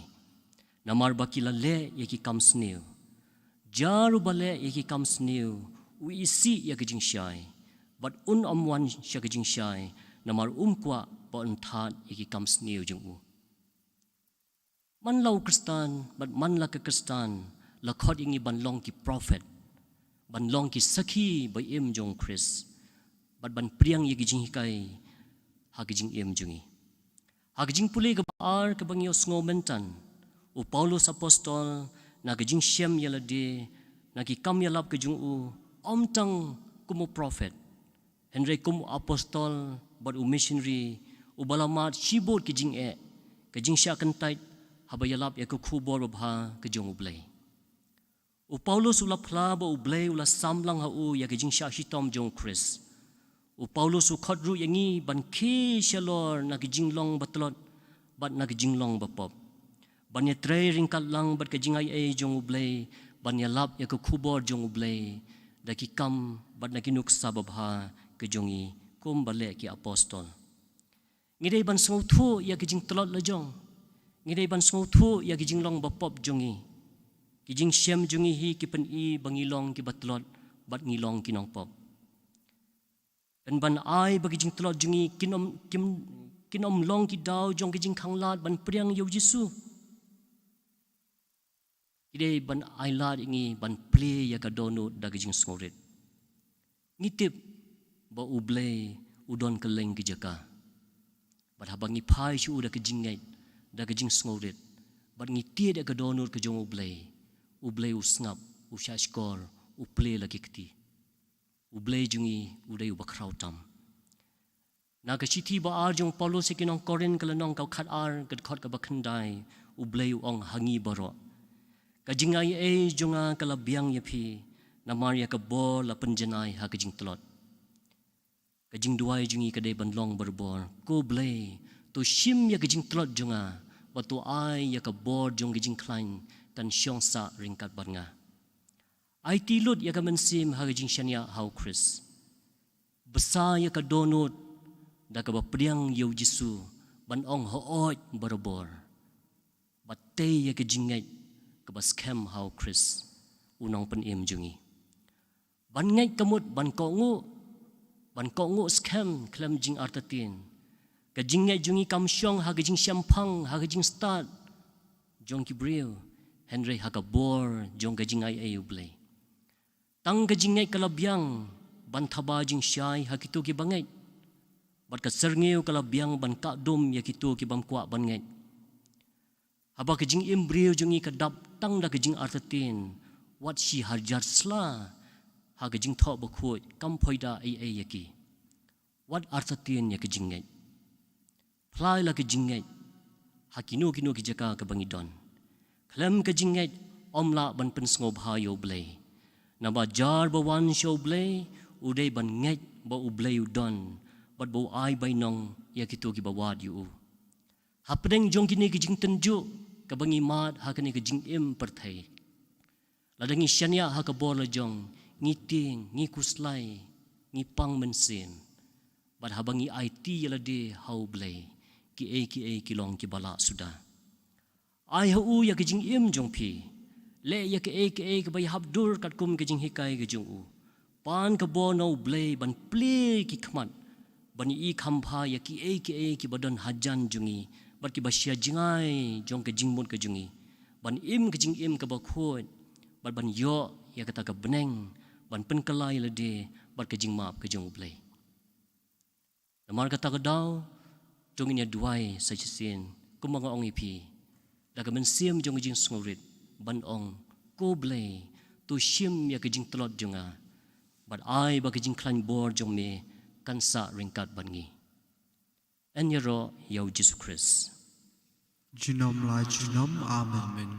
namar ba ki la leh ïa ki kam sniew. Jar uba leh ïa ki kam sniew u isih ïa ka jingshai, bad un ym wan sha ka jingshai, namar um kwah ba un thad ïa ki kam sniew jong u. Man la u Khristan, bad man la ka Khristan, la khot ïa ngi ban long ki prophet, ban long ki sakhi ba im jong u Khrist, bad ban pdiang ïa ki jinghikai ha ki jingim jong ngi. Ha ka jingpule kaba ar kaba ngi ïohsngew mynta, u Paulus apostol, na ka jingshem ïa lade, na ki kam ïalap ka jong u, ym tang kum u prophet, hynrei kum u apostol bad u missionary, uba la mad shibun ki jingeh, ka jingshah kyntait, haba ïalap ïa ka khubor babha ka jong U Blei. U Paulus u la phla ba U Blei u la sam lang ha u ïa ka jingshah shitom jong u Khrist. U Paulus u khot ruh ïa ngi ban khie shalor na ka jinglong batlot, bad na ka jinglong bapop, ban ïatrei ryngkat lang bad ka jingaiei jong U Blei, ban ïalap ïa ka khubor jong U Blei, da ki kam bad na ki nuksa babha ka jong ngi, kumba leh ki apostol. Ngi dei ban sngewthuh ïa ka jingtlot lajong. Ngi dei ban sngewthuh ïa ka jinglong bapop jong ngi. Ki jingshem jong ngi hi ki pyni ba ngi long kiba tlot, bad ngi long ki nongpop. Pynban ai ba ki jingtlot jong ngi kin ym, kin, kin ym long ki daw jong ka jingkhanglad ban pdiang ïa u Jisu. Ki dei ban ailad ïa ngi ban plie ïa ka dohnud da ka jingsngewrit. Ngi tip ba U Blei u don kylleng ki jaka. Bad haba ngi phai sha u da ka jingngeit, da ka jingsngewrit, bad ngi tied ïa ka dohnud ka jong U Blei, U Blei u sngap, u shahshkor, u plie la ki kti. U Blei jong ngi u dei uba khraw tam. Na ka shithi ba ar jong u Paulus ïa ki nong Korinth, ka lynnong kaba khatar, ka dkhot kaba khyndai, U Blei u ong ha ngi baroh: Ka jingaiei jong nga ka la biang ïa phi, namar ïa ka bor la pynjanai ha ka jingtlot. Ka jingduwai jong ngi ka dei ban long barabor: Ko Blei, to shim ïa ka jingtlot jong nga, bad to ai ïa ka bor jong ka jingkhlaiñ kan shong sah ryngkat bad nga. Aiti lut ïa ka mynsiem ha ka jingshaniah ha u Khrist. Bsa ïa ka dohnud da kaba pdiang ïa u Jisu, ban ong hooid barabor. Bad tei ïa ka jingngeit kaba skhem ha u Khrist, u nongpynim jong ngi. Ban ngeit ka mut ban kohnguh, ban kohnguh skhem khlem jingartatien. Ka jingngeit jong ngi kam shong ha ka jingshemphang, ha ka jingstad jong ki briew, hynrei ha ka bor jong ka jingaiei U Blei. Tang ka jingngeit ka la biang ban thaba jingshai ha kito kiba ngeit, bad ka syrngiew ka la biang ban kah dum ïa kito ki bym kwah ban ngeit. Haba ka jingim briew jong ngi ka dap tang da ka jingartatien, wat shi hajar sla ha ka Jingthoh Bakhuid kam poi da ei ei ïa ki. Wat artatien ïa ka jingngeit. Phla la ka jingngeit ha kino kino ki jaka kaba ngi don. Khlem ka jingngeit ym lah ban pynsngewbha ïa U Blei. Naba jar ba wan sha U Blei u dei ban ngeit ba U Blei u don, bad ba u ai bainong ïa kito kiba wad ïa u. Hapdeng jong kine ki jingtynjuh kaba ngi mad ha kane ka jingim pyrthei, lada ngi shaniah ha ka bor lajong, ngi tieng, ngi khuslai, ngi pang mynsiem. Bad haba ngi aiti ïa lade ha U Blei, kiei kiei ki long kiba lah suda. Ai ha u ïa ka jingim jong phi. Leh ïa kiei kiei kaba ïahap dur katkum ka jinghikai ka jong u. Pan ka bor na U Blei ban plie ki khmat, ban ïohi kham bha ïa kiei kiei kiba don hajan jong ngi, bad kiba shah jngai jong ka jingmut ka jong ngi, ban im ka jingim kaba khuid, bad ban ïoh ïa kata ka bneng ban pynkylla ïa lade bad ka jingmap ka jong U Blei. Namar kata ka daw, to ngin ïa duwai sa shisien, kumba nga ong ïa phi, da ka mynsiem jong ka jingsngewrit, ban ong: Ko Blei, to shim ïa ka jingtlot jong nga, bad ai ba ka jingkhlaiñ bor jong me kan sah ryngkat bad ngi. Yn ïaroh ïa U Jisu Khrist. Junom la junom, amen.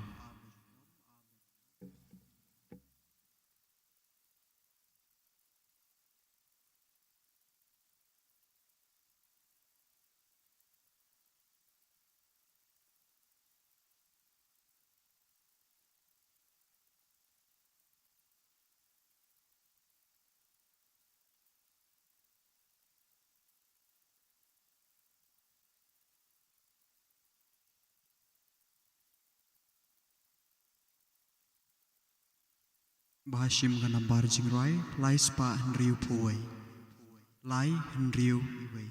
Ba shim ka nambar jingrwai, lai spah hynriew phew wei. Lai hynriew wei.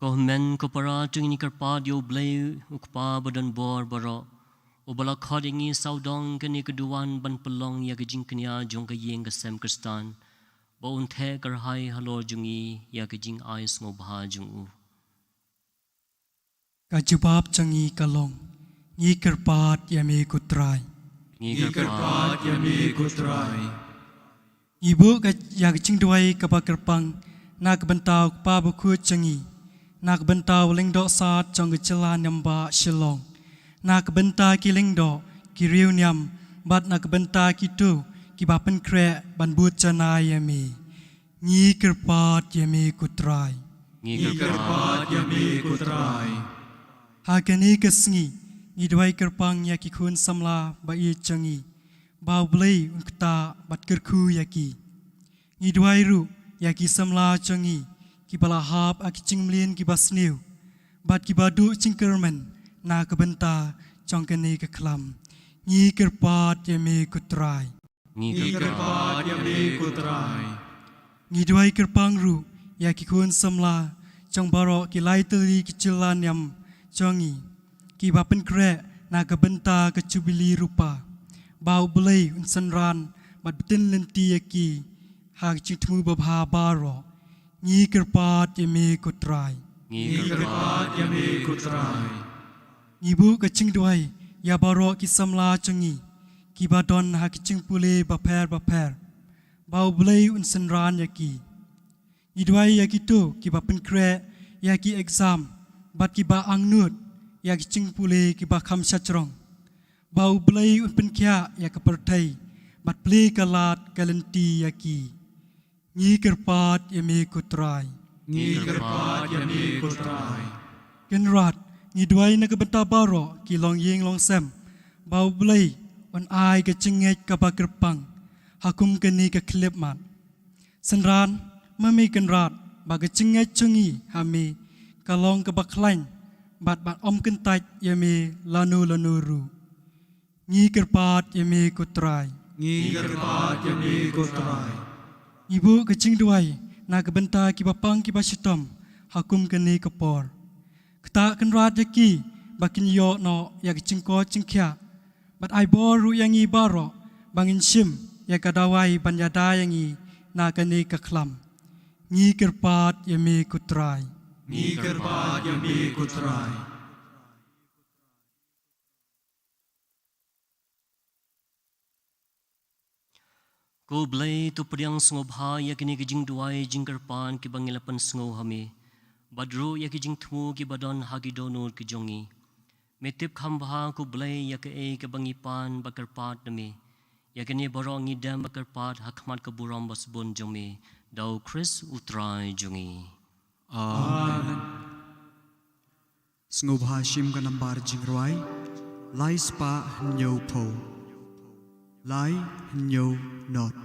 Ko hynmen ko para, to ngin ïa kyrpad ïa U Blei U Kpa ba don bor baroh, uba la khot ïa ngi sawdong kane ka duwan ban pynlong ïa ka jingkñia jong ka ïing ka sem Khristan, ba un theh kyrhai halor jong ngi ïa ka jingai sngewbha jong u. Ka jubab jong ngi ka long: Ngi kyrpad ïa me ko Trai. Ngi kyrpad ïa me ko Trai. Ngi buh ka, ïa ka jingduwai kaba kyrpang na ka bynta u kpa bakhuid jong ngi, na ka bynta u lyngdoh sad jong ka jylla niam ba Shillong, na ka bynta ki lyngdoh, ki riewniam, bad na ka bynta kito kiba pynkhreh ban bud janai ïa me. Ngi kyrpad ïa me ko Trai. Ngi kyrpad ïa me ko Trai. Ha kane ka sngi ngi duwai kyrpang ïa ki khun samla ba ïeit jong ngi, ba U Blei un ktah bad kyrkhu ïa ki. Ngi duwai ruh ïa ki samla jong ngi kiba la hap ha ki jingmlien kiba sniew bad kiba duh jingkyrmen na ka bynta jong kane ka khlam. Ngi kyrpad ïa me ko Trai. Ngi kyrpad ïa me ko Trai. Ngi duwai kyrpang ruh ïa ki khun samla jong baroh ki lai tylli ki jylla niam jong ngi, kiba pynkhreh na ka bynta ka Jubili Rupa, ba U Blei un synran bad btin lynti ïa ki ha ka jingthmu babha baroh. Ngi kyrpad ïa me ko Trai. Ngi kyrpad ïa me ko Trai. Ngi buh ka jingduwai ïa baroh ki samla jong ngi kiba don ha ki jingpule bapher bapher, ba U Blei un synran ïa ki. Ngi duwai ïa kito kiba pynkhreh ïa ki exam bad kiba angnud ïa ki jingpule kiba kham shajrong, ba U Blei un pynkhiah ïa ka pyrthei bad plie ka lad ka lynti ïa ki. Ngi kyrpad ïa me ko Trai. Ngi kyrpad ïa me ko Trai. Kynrad, ngi duwai na ka bynta baroh ki longïing longsem, ba U Blei un ai ka jingngeit kaba kyrpang ha kum kane ka khyllipmat. Synran, ma me Kynrad, ba ka jingngeit jong ngi ha me ka long kaba khlaiñ bad ban ym kyntait ïa me lano lano ruh. Ngi kyrpad ïa me ko Trai. Ngi kyrpad ïa me ko Trai. Ngi buh ka jingduwai na ka bynta kiba pang kiba shitom ha kum kane ka por, Ktah kynrad ïa ki ba kin ïoh noh ïa ka jingkoit jingkhiah, bad ai bor ruh ïa ngi baroh ba ngin shim ïa ka dawai ban ïada ïa ngi na kane ka khlam. Ngi kyrpad ïa me ko Trai. Ngi kyrpad ïa me ko Trai. Ko Blei, to pdiang sngewbha ïa kine ki jingduwai jingkyrpad kiba ngi la pynsngew ha me, bad ruh ïa ki jingthmu kiba don ha ki dohnud ki jong ngi. Me tip kham bha ko Blei ïa kaei kaba ngi pan bad kyrpad na me. Ïa kine baroh ngi dem bad kyrpad ha khmat ka burom ba sbun jong me, da u Khrist u Trai jong ngi. Amen. Sngewbha shim ka nambar jingrwai lai spah hynñiew phew, lai hynñiew not.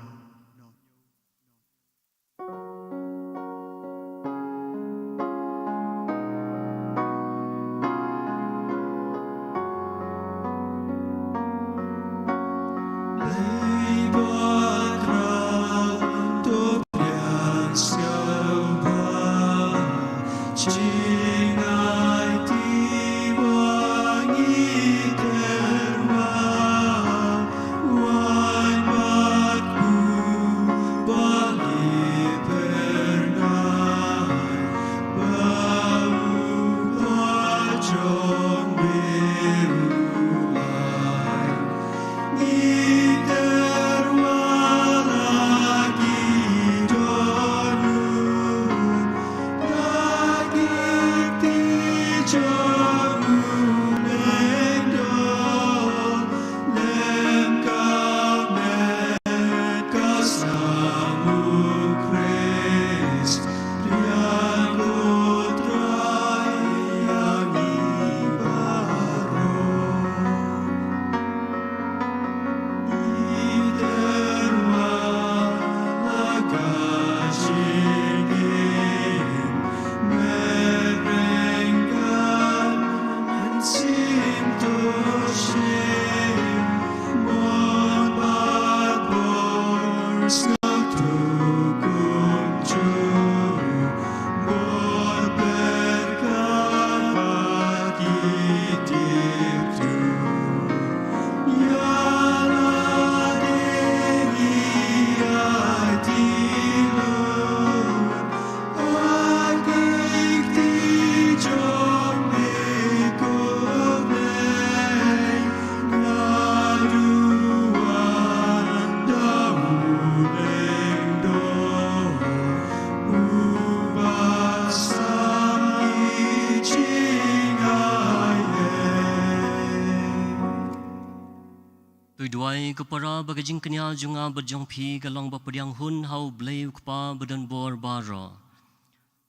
To duwai ko para ba ka jingkñia jong nga bad jong phi ka long ba pdiang hun ha u Blei u Kpa ba don bor baroh.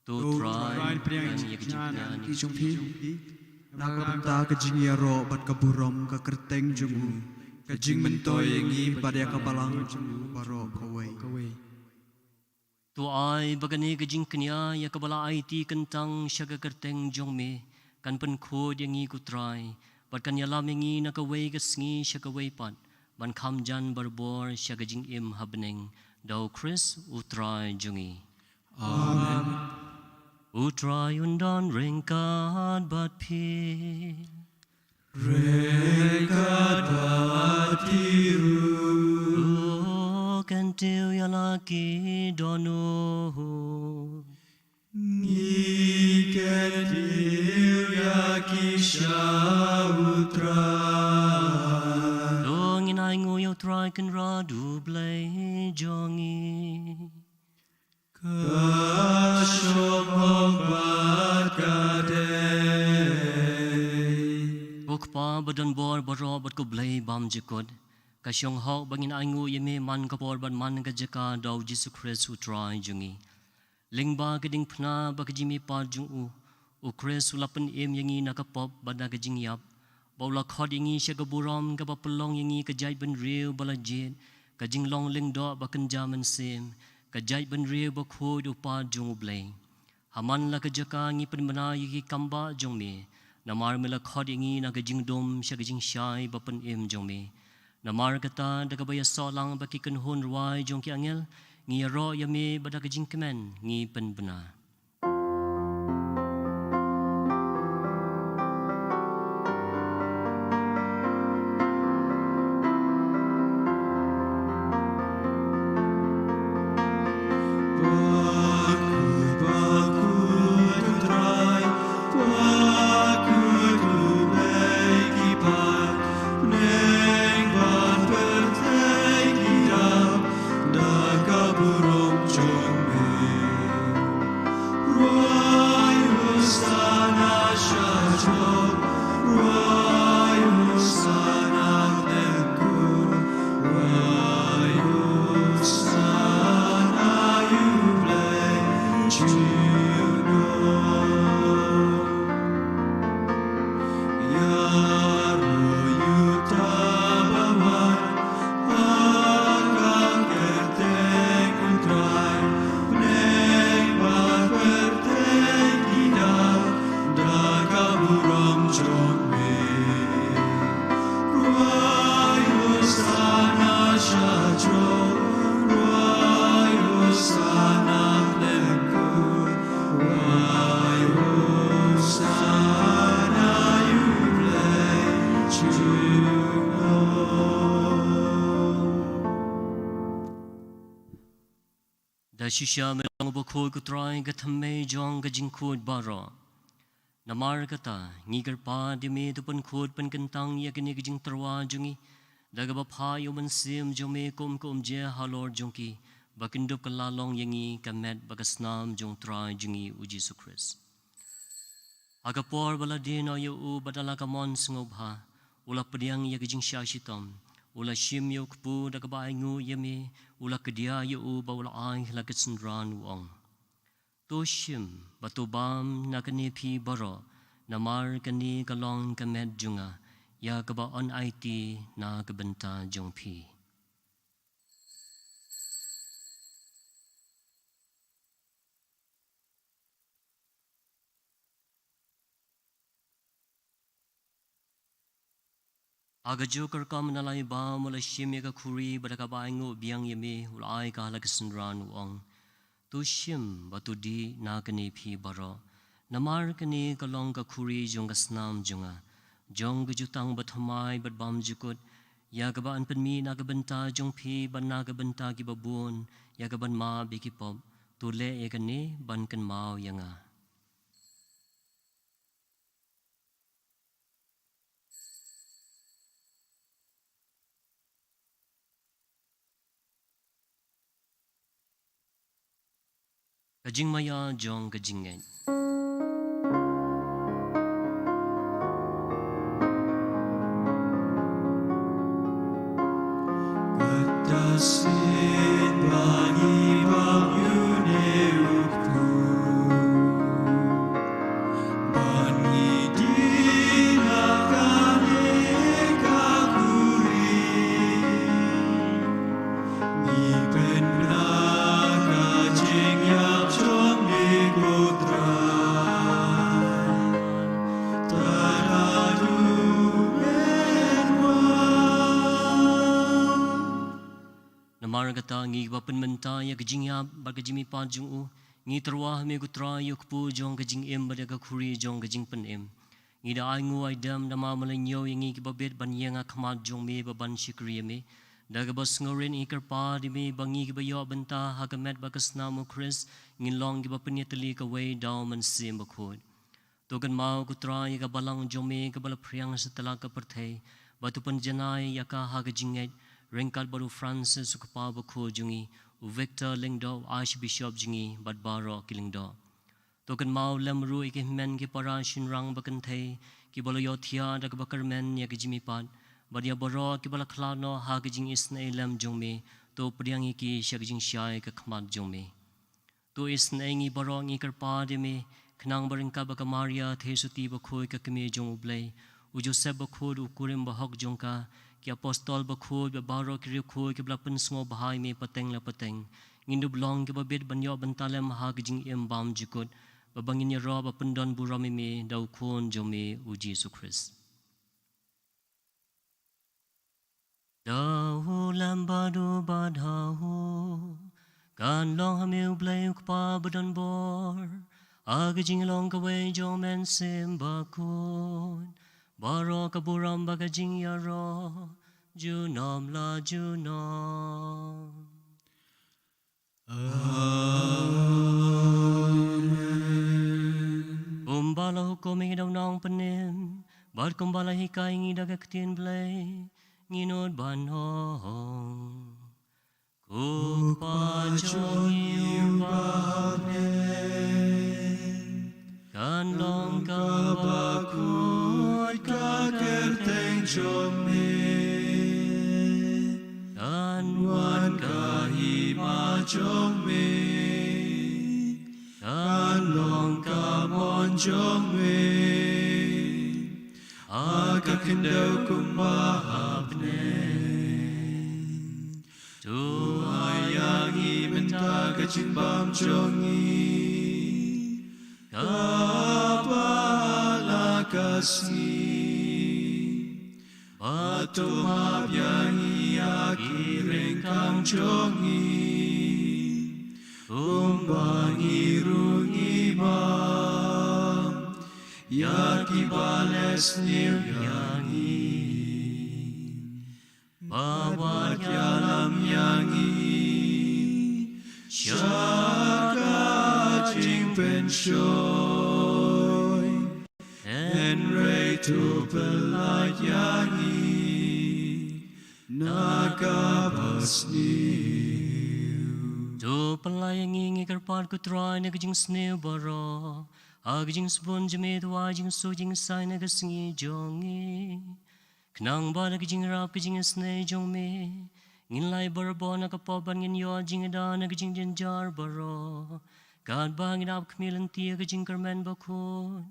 To Trai, pdiang ïa ka jingkñia na ka bynta ka jingïaroh bad ka burom ka kyrteng jong u, ka jingmyntoi ïa ngi bad ïa ka balang jong u baroh kawei. To ai ba kane ka jingkñia ïa kaba la aiti kyntang sha ka kyrteng jong me kan pynkhuid ïa ngi ko Trai, bad kan ïalam ïa ngi na kawei ka sngi sha kawei pat, ban kham jan barabor sha ka jingim ha bneng, da u Khrist u Trai jong ngi. Amen. U Trai un don ryngkat bad phi. Ryngkat bad phi ruh. To kyntiew ïa la ki dohnud. Ngi kyntiew ïa ki sha u Trai. To ngin ainguh ïa u Trai Kynrad u Blei jong ngi. Ka shong hok bad ka dei. Ko Kpa ba don bor baroh bad ko Blei bymjukut, ka shong hok ba ngin ainguh ïa me man ka por bad man ka jaka da u Jisu Khrist u Trai jong ngi. Lyngba ka diengphna bad ka jingmihpat jong u, u Khrist u la pynim ïa ngi na ka pop bad na ka jingïap, bad u la khot ïa ngi sha ka burom kaba pynlong ïa ngi ka jaitbynriew ba la jied, ka jinglong lyngdoh ba kynja mynsiem, ka jaitbynriew bakhuid u Kpa jong u Blei. Ha man la ka jaka ngi pynbna ïa ki kambah jong me, namar me la khot ïa ngi na ka jingdum sha ka jingshai ba pynim jong me. Namar kata, da kaba ïasoh lang bad ki kynhun rwai jong ki angel, ngi ïaroh ïa me bad da ka jingkmen ngi pynbna. Shisha me long bakhuid ko Trai ka thymmei jong ka jingkhuid baroh. Namar kata, ngi kyrpad ïa me to pynkhuid pynkyntang ïa kane ka jingtyrwa jong ngi, da kaba phah ïa u Mynsiem jong me kum ka umjer halor jong ki, ba kin dup kylla long ïa ngi ka met bad ka snam jong u Trai jong ngi u Jisu Khrist. Ha ka por ba la die noh ïa u bad da la ka mon sngewbha, u la pdiang ïa ka jingshah shitom, u la shim ïa u kpu da kaba ainguh ïa me, u la kdiah ïa u bad u la ai la ka synran, u ong: To shim bad to bam na kane phi baroh, namar kane ka long ka met jong nga, ïa kaba yn aiti na ka bynta jong phi. Ha kajuh ka rukom na lai bam u la shim ïa ka khuri bad da kaba ainguh biang ïa me, u la ai ka ha la ka synran, u ong: To shim bad to dih na kane phi baroh, namar kane ka long ka khuri jong ka snam jong nga, jong ka jutang bathymmai bad bymjukut, ïa kaba yn pynmih na ka bynta jong phi bad na ka bynta kiba bun, ïa kaban map ïa ki pop. To leh ïa kane ban kynmaw ïa nga. Ka jingmaïa jong ka jingngeit. Kata sien ba ngi bam ïa une u kpu, ba ngi dih na kane ka khuri. Ngi pynbna ka jingïap jong me ko Trai, tad haduh men wan. Namar kata, ngi ba pynmynta ïa ka jingïap bad ka jingmihpat jong u, ngi tyrwa ha me ko Trai ïa u kpu jong ka jingim bad ïa ka khuri jong ka jingpynim. Ngi da ainguh aidem da ma mala ñiew ïa ngi kiba bit ban ïeng ha khmat jong me ba ban shakri ïa me. Da kaba sngewrit ngi kyrpad ïa me ba ngi kiba ïoh bynta ha ka met bad ka snam u Khrist, ngin long kiba pynïatylli kawei da u Mynsiem Bakhuid. To kynmaw ko Trai ïa ka balang jong me kaba la phriang satlak ka pyrthei, bad to pynjanai ïa ka ha ka jingngeit, ryngkat bad u Francis u kpa bakhuid jong ngi, u Victor Lyngdoh u Archbishop jong ngi, bad baroh ki lyngdoh. To kynmaw lem ruh ïa ki hynmen ki para shynrang ba kynthei, kiba la ïohthiah da kaba kyrmen ïa ka jingmihpat, bad ïa baroh kiba la khlad noh ha ka jingisynei lem jong me, to pdiang ïa ki sha ka jingshai ka khmat jong me. To isynei ngi baroh, ngi kyrpad ïa me, khnang ba ryngkat bad ka Maria Theisotti bakhuid ka kmie jong u Blei, u Joseph bakhuid u kurim bahok jong ka, ki apostol bakhuid bad baroh ki riewkhuid kiba la pynsngewbha ïa me pateng la pateng, ngin dup long kiba bit ban ïoh bynta lem ha ka jingim bymjukut, bad ba ngin ïaroh bad pyndon burom ïa me da u Khun jong me u Jisu Khrist. Da u lem bad u bad ha u, kan long ha me u Blei u Kpa badonbor, ha ka jinglong kawei jong u Mynsiem Bakhuid, baroh ka burom bad ka jingïaroh junom la junom. Amen. Kumba la hukum ïa ngi da u Nongpynim, bad kumba la hikai ïa ngi da ka ktien Blei, ngin nud ban ong: Ko Kpa jong ngi uba ha bneng, kan long kaba khuid ka kyrteng jong me. Kan wan ka hima jong me. Kan long ka mon jong me ha ka khyndew kumba ha bneng. To ai ïa ngi mynta ka jingbam jong ngi kaba ha la ka sngi. Bad to map ïa ngi ïa ki ryngkang jong ngi, kumba ngi ruh ngi map ïa kiba leh sniew ïa ngi. Bad wat ïalam ïa ngi sha shoi. Hynrei to pyllait ïa ngi na kaba sniew. To pyllait ïa ngi, ngi kyrpad ko Trai, na ka jingsniew baroh, ha ka jingsbun jong me, to ai jingsuk jingsaiñ na ka sngi jong ngi. Khnang ba da ka jingïarap ka jingisynei jong me, ngin lait barabor na ka pop bad ngin ïoh jingada na ka jingjynjar baroh. Katba ngin ap khmih lynti ïa ka jingkyrmen bakhuid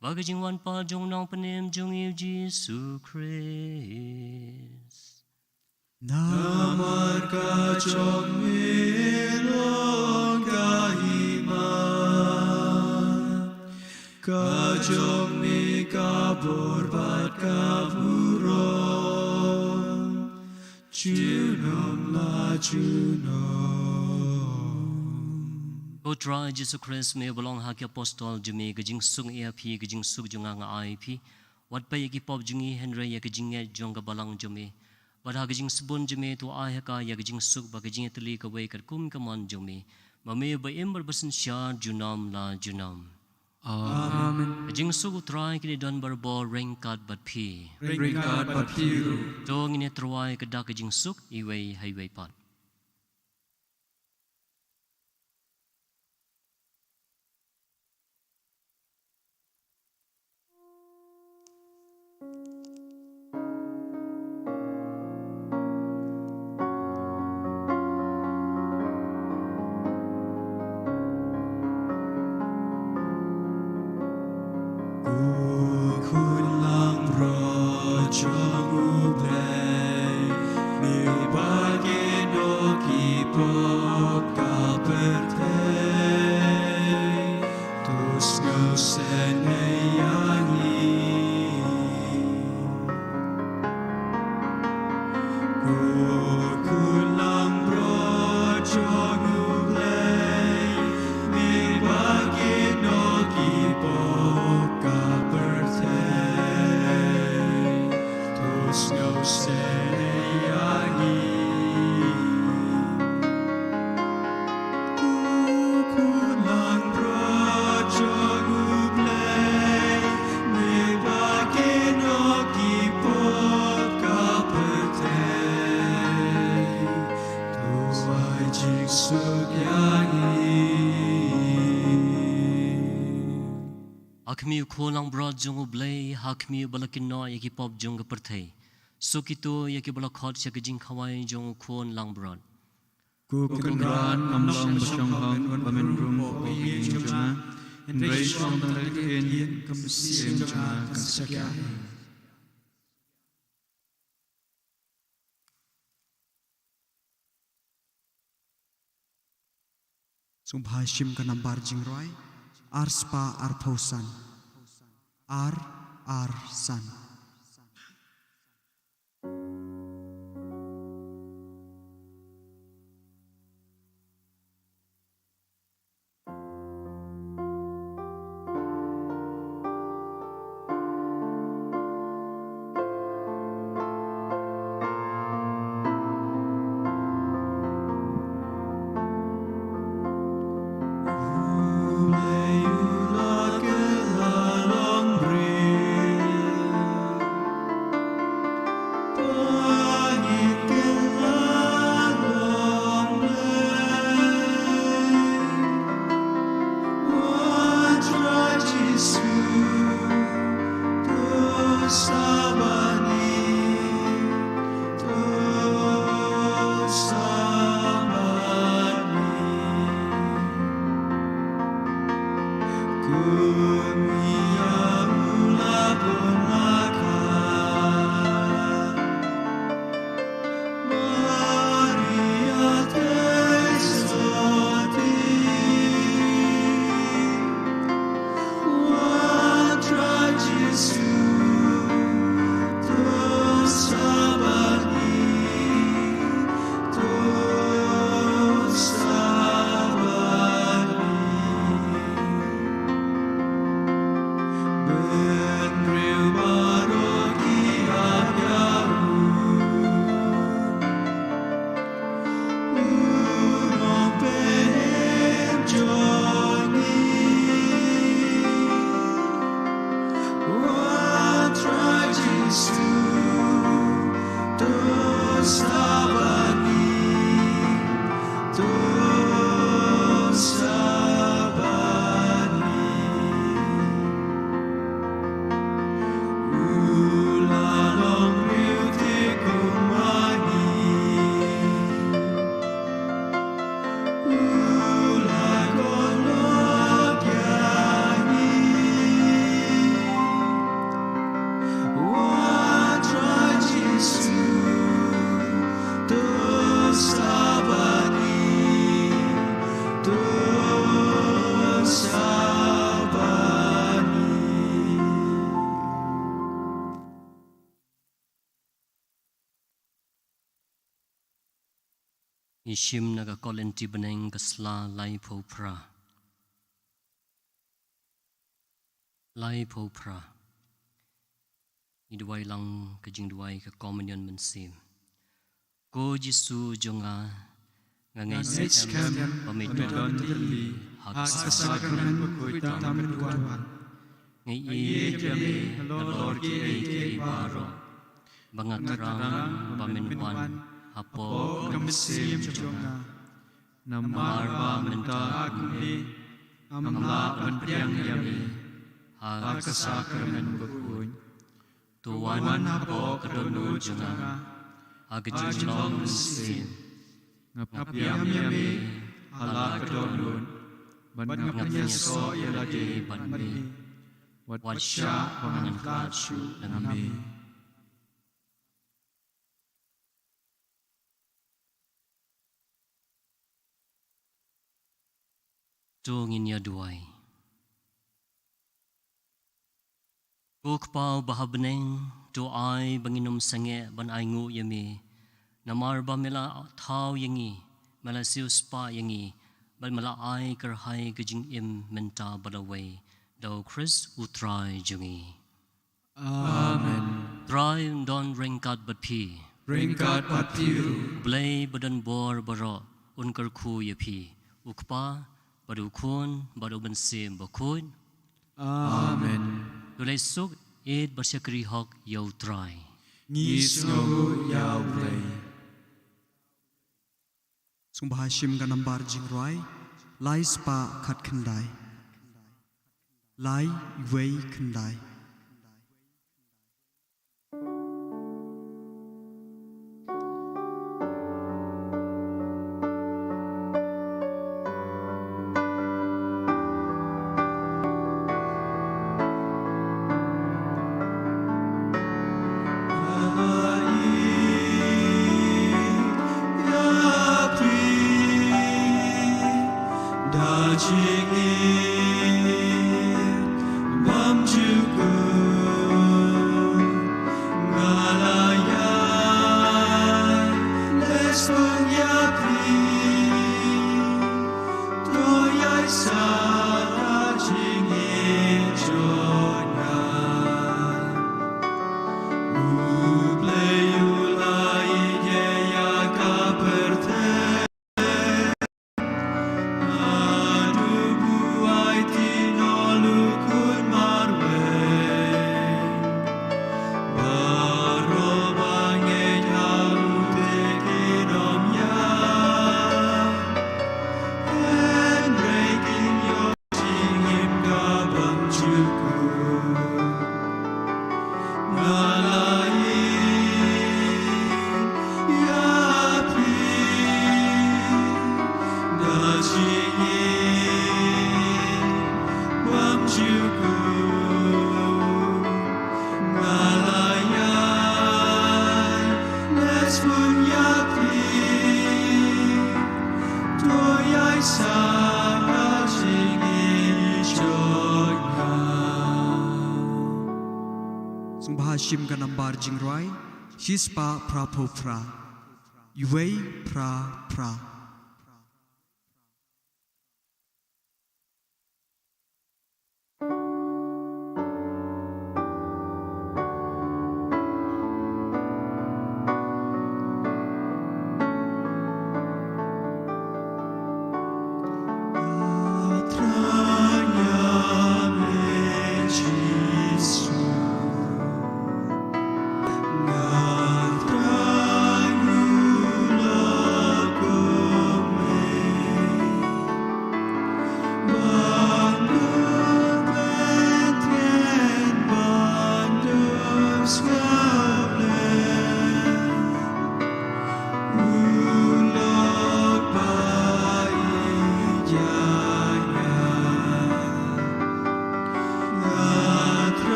bad ka jingwan pat jong u Nongpynim jong ngi u Jisu Khrist. Namar ka jong me long ka hima, ka jong me ka bor bad ka burom, junom la junom. Ko Trai Jisu Khrist, me ba long ha ki apostol jong me, ka jingsuk ïa phi, ka jingsuk jong nga nga ai phi. Wat peit ïa ki pop jong ngi, hynrei ïa ka jingngeit jong ka balang jong me. Bad ha ka jingsbun jong me, to ai ha ka ïa ka jingsuk bad ka jingïatylli kawei katkum ka mon jong me, ma me ba im bad ba synshar junom la junom. Amen. Ka jingsuk u Trai kin ïadon barabor ryngkat bad phi. Ryngkat bad phi ruh. To ngin ïa tyrwa ïa ka dak ka jingsuk iwei ha iwei pat. Ko khun langbrot jong U Blei, me ba kynnoh ki pop ka pyrthei, to sngewsynei ïa ngi. Ko khun langbrot jong U Blei, me ba kynnoh ki pop ka pyrthei, to sngewsynei ïa ngi. Ko khun langbrot jong U Blei, me ba kynnoh ki pop ka pyrthei, to ai jingsuk ïa ngi. Ha khmih, ko khun langbrot jong U Blei, ha khmih ba la kynnoh ïa ki pop jong ka pyrthei. Suk kito ïa ki ba la khot sha ka jingkhawai jong u khun langbrot. Ko Kynrad, ngam long ba shong hok ba men rung hapoh ka ïing jong nga, hynrei shong tang da ka ktien, ka mynsiem jong nga kan sa ïaid. Sngewbha shim ka nambar jingrwai ar spah arphew san. Ar ar san. Ngi shim na ka Korinthi bneng ka sla laiphew phra. Laiphew phra. Ngi duwai lang ka jingduwai ka Komunion Mynsiem. Ko Jisu jong nga, nga ngeit skhem ba me don tylli ha ka Sakramen bakhuid tam ka duwan. Nga ïeit ïa me halor kiei kiei baroh, ba nga thrang ba men wan hapoh ka mynsiem jong nga. Namar ba mynta kumne ngam lah ban pdiang ïa me ha ka Sakramen bakhuid. To wan hapoh ka dohnud jong nga ha ka jinglong mynsiem. Nga pdiang ïa me ha la ka dohnud, bad nga pynïasoh ïa lade bad me. Wat shah ba ngan khlad shuh na me. To ngin ïa duwai. Ko Kpa uba ha bneng, to ai ba ngin ym sangeh ban ainguh ïa me. Namar ba me la thaw ïa ngi, me la siewspah ïa ngi, bad me la ai kyrhai ka jingim mynta bad lawei, da u Khrist u Trai jong ngi. Amen. Trai un don ryngkat bad phi. Ryngkat bad phi ruh. U Blei ba don bor baroh un kyrkhu ïa phi. U Kpa, bad u Khun, bad u Mynsiem Bakhuid. Amen. To leit suk, ïeit bad shakri hok ïa u Trai. Ngi sngewnguh ïa u Blei. Sngewbha shim ka nambar jingrwai lai spah khatkhyndai. Lai wei khyndai. Sngewbha shim ka nambar jingrwai, shispah phraphew phra, wei phra phra.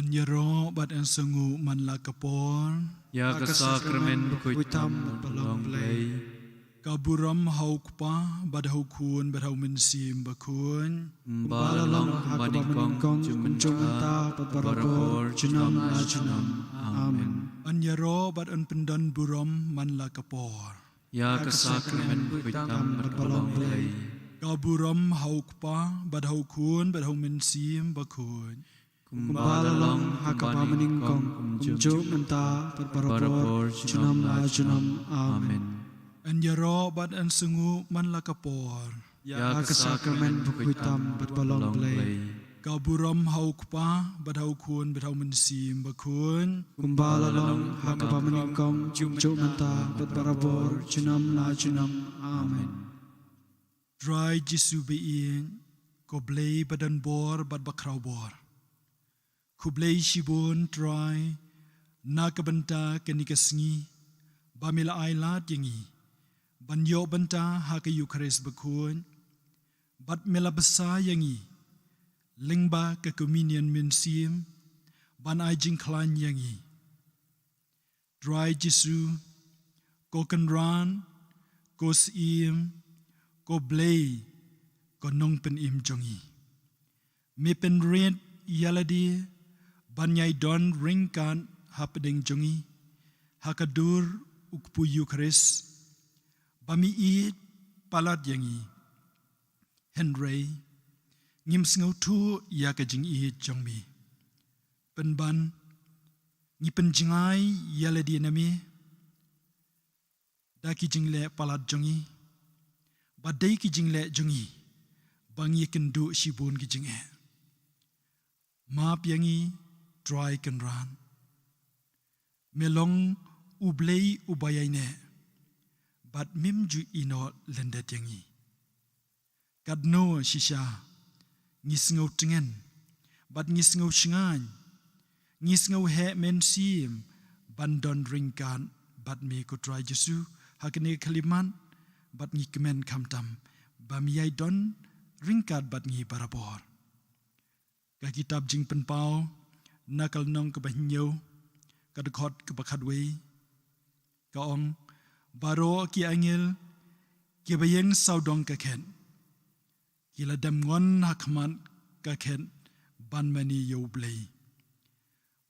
Yn ïaroh bad yn sngew man la ka por. Ïa ka sakramen bakhuid tam bad ba long Blei. Ka burom ha u Kpa bad ha u Khun bad ha u Mynsiem Bakhuid. Kumba la long ha kaba nyngkong, kumjuh mynta bad barabor, junom la junom. Amen. Yn ïaroh bad yn pyndon burom man la ka por. Ïa ka sakramen bakhuid tam bad ba long Blei. Ka burom ha u Kpa bad ha u Khun bad ha u Mynsiem Bakhuid. Kumba la long ha kaba nyngkong, kumjuh mynta bad barabor, junom la junom. Amen. Yn ïaroh bad yn sngew man la ka por. Ïa ka sakramen bakhuid tam bad ba long Blei. Ka burom ha u Kpa bad ha u Khun bad ha u Mynsiem Bakhuid. Kumba la long ha kaba nyngkong, kumjuh mynta bad barabor, junom la junom. Amen. Trai Jisu ba ïeit, ko Blei ba don bor bad ba khraw bor. Khublei shibun Trai, na ka bynta kane ka sngi ba me la ai lad ïa ngi ban ïoh bynta ha ka Eukharist bakhuid, bad me la bsa ïa ngi lyngba ka Communion Mynsiem ban ai jingkhlaiñ ïa ngi. Trai Jisu, ko Kynrad, ko Syiem, ko Blei, ko Nongpynim jong ngi. Me pynrit ïa lade ban ïai don ryngkat hapdeng jong ngi ha ka dur u kpu Eukharist, ba me ïeit palat ïa ngi. Hynrei ngim sngewthuh ïa ka jingïeit jong me. Pynban ngi pynjngai ïa lade na me da ki jingleh palat jong ngi, ba dei ki jingleh jong ngi ba ngi ïakynduh shibun ki jingeh. Map ïa ngi Trai Kynrad. Me long U Blei uba ïaineh, bad mem ju ïehnoh lyndet ïa ngi. Katno shisha ngi sngew tngen bad ngi sngew shngaiñ, ngi sngew heh mynsiem ban don ryngkat bad me ko Trai Jisu ha kane ka khyllipmat, bad ngi kmen khamtam ba me ïai don ryngkat bad ngi barabor. Ka kitab Jingpynpaw na ka lynnong kaba hynñiew, ka dkhot kaba khatwei, ka ong, baroh ki angel kiba ïeng sawdong ka khet ki la dem ngon ha khmat ka khet ban mane ïa U Blei.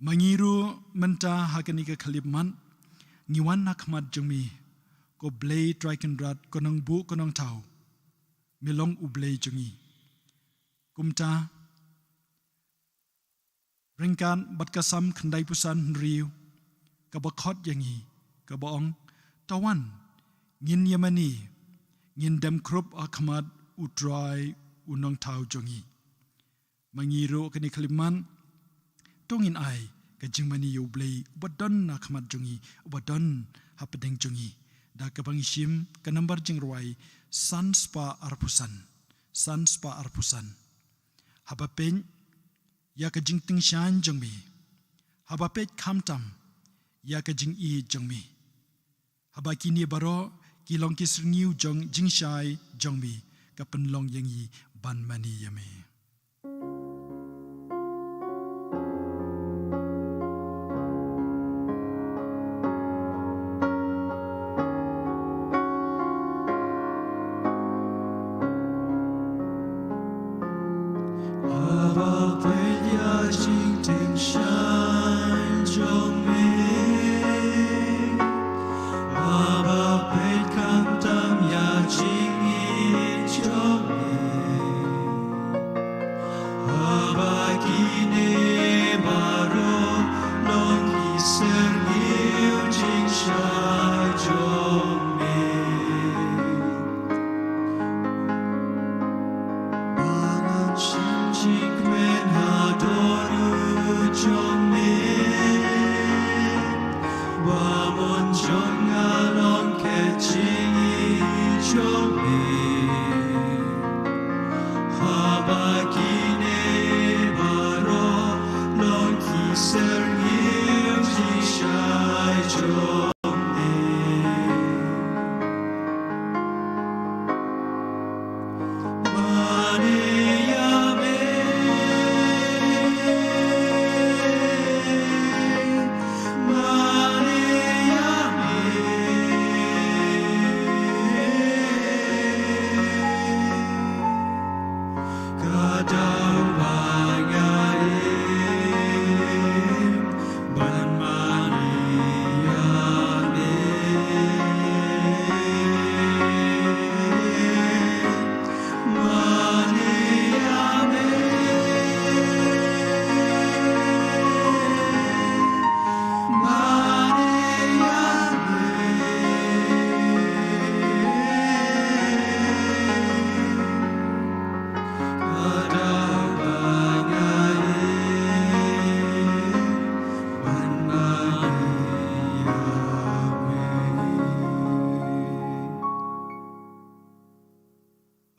Ma ngi ruh mynta ha kane ka khyllipmat ngi wan ha khmat jong me, ko Blei Trai Kynrad, ko Nongbuh ko Nongthaw. Me long U Blei jong ngi. Kumta, ryngkat bad ka Salm khyndaiphew san hynriew, kaba khot ïa ngi, kaba ong, to wan, ngin ïa mane, ngin dem khrup ha khmat U Trai U Nongthaw jong ngi. Ma ngi ruh kane ka khyllipmat, to ngin ai ka jingmane ïa U Blei uba don ha khmat jong ngi, uba don hapdeng jong ngi. Da kaba ngi shim ka nambar jingrwai san spah arphew san, san spah arphew san. Haba peit ïa ka jingtyngshaiñ jong me, haba peit khamtam ïa ka jingïeit jong me, haba kine baroh ki long ki syrngiew jong jingshai jong me, ka pynlong ïa ngi ban mane ïa me. Haba peit ïa jingtyngshaiñ jong me, haba peit khamtam ïa jingïeit jong me, haba kine baroh long ki syrngiew jingshai jong me. Ba ngan shim jingkmen ha dohnud jong me, ba mon jong nga long ka jingïeit jong me.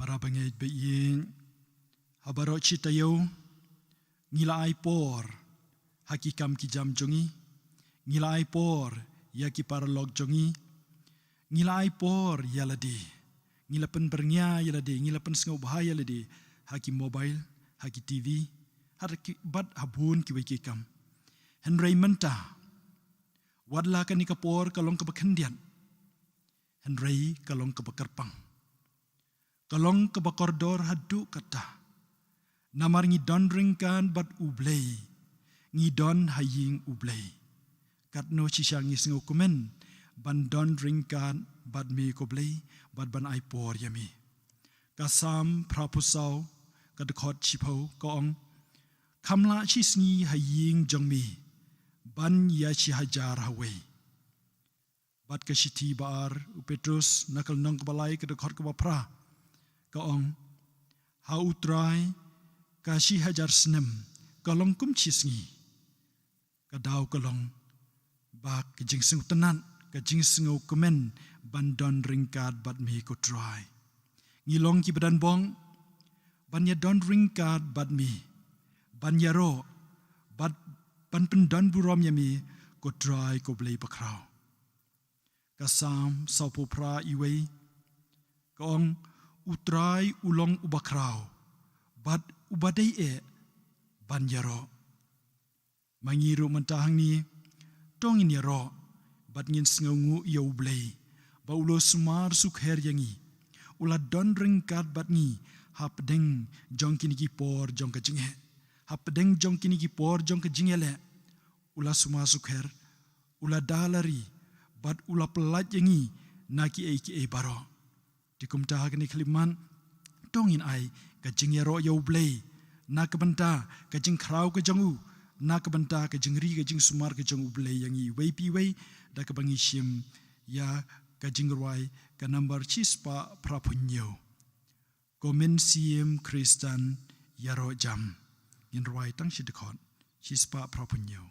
Para bangeit ba ïeit, ha baroh shi taïew ngi la ai por ha ki kam ki jam jong ngi, ngi la ai por ïa ki paralok jong ngi, ngi la ai por ïa lade, ngi la pynbyrngia ïa lade, ngi la pynsngewbha ïa lade ha ki mobile, ha ki T V, ha ki, bad ha bun kiwei ki kam. Hynrei mynta, wat la kane ka por ka long kaba khyndiat, hynrei ka long kaba kyrpang. Ka long kaba kordor haduh katta. Namar ngi don ryngkat bad U Blei, ngi don ha ïing U Blei. Katno shisha ngi sngewkmen ban don ryngkat bad me ko Blei, bad ban ai por ïa me. Ka Salm phra phew saw, ka dkhot shiphew ka ong, kham lah shi sngi ha ïing jong me ban ïa shi hajar hawei. Bad ka shithi ba ar u Petrus na ka lynnong kaba lai ka dkhot kaba phra ka ong, ha U Trai ka shi hajar snem ka long kum shi sngi. Ka daw ka long ba ka jingsngewtynnat, ka jingsngewkmen ban don ryngkat bad me ko Trai. Ngi long kiba don bong ban ïa don ryngkat bad me, ban ïaroh bad ban pyndon burom ïa me ko Trai ko Blei bakhraw. Ka Salm saw phew phra iwei ka ong, U Trai u long uba khraw bad uba dei eh ban ïaroh. Ma ngi ruh mynta hangne, to ngin ïaroh bad ngin sngewnguh ïa U Blei ba u la sumar sukher ïa ngi, u la don ryngkat bad ngi hapdeng jong kine ki por jong ka jingeh, hapdeng jong kine ki por jong ka jingïaleh. U la sumar sukher, u la da la ri bad u la pyllait ïa ngi na kiei kiei baroh. Te kumta ha kane ka khyllipmat, to ngin ai ka jingïaroh ïa U Blei na ka bynta ka jingkhraw ka jong u, na ka bynta ka jingri ka jingsumar ka jong U Blei ïa ngi iwei pa iwei, da kaba ngi shim ïa ka jingrwai ka nambar shispah phra phew hynñiew. Ko Mynsiem Khristan ïaroh jam. Ngin rwai tang shi dkhot, shispah phra phew hynñiew.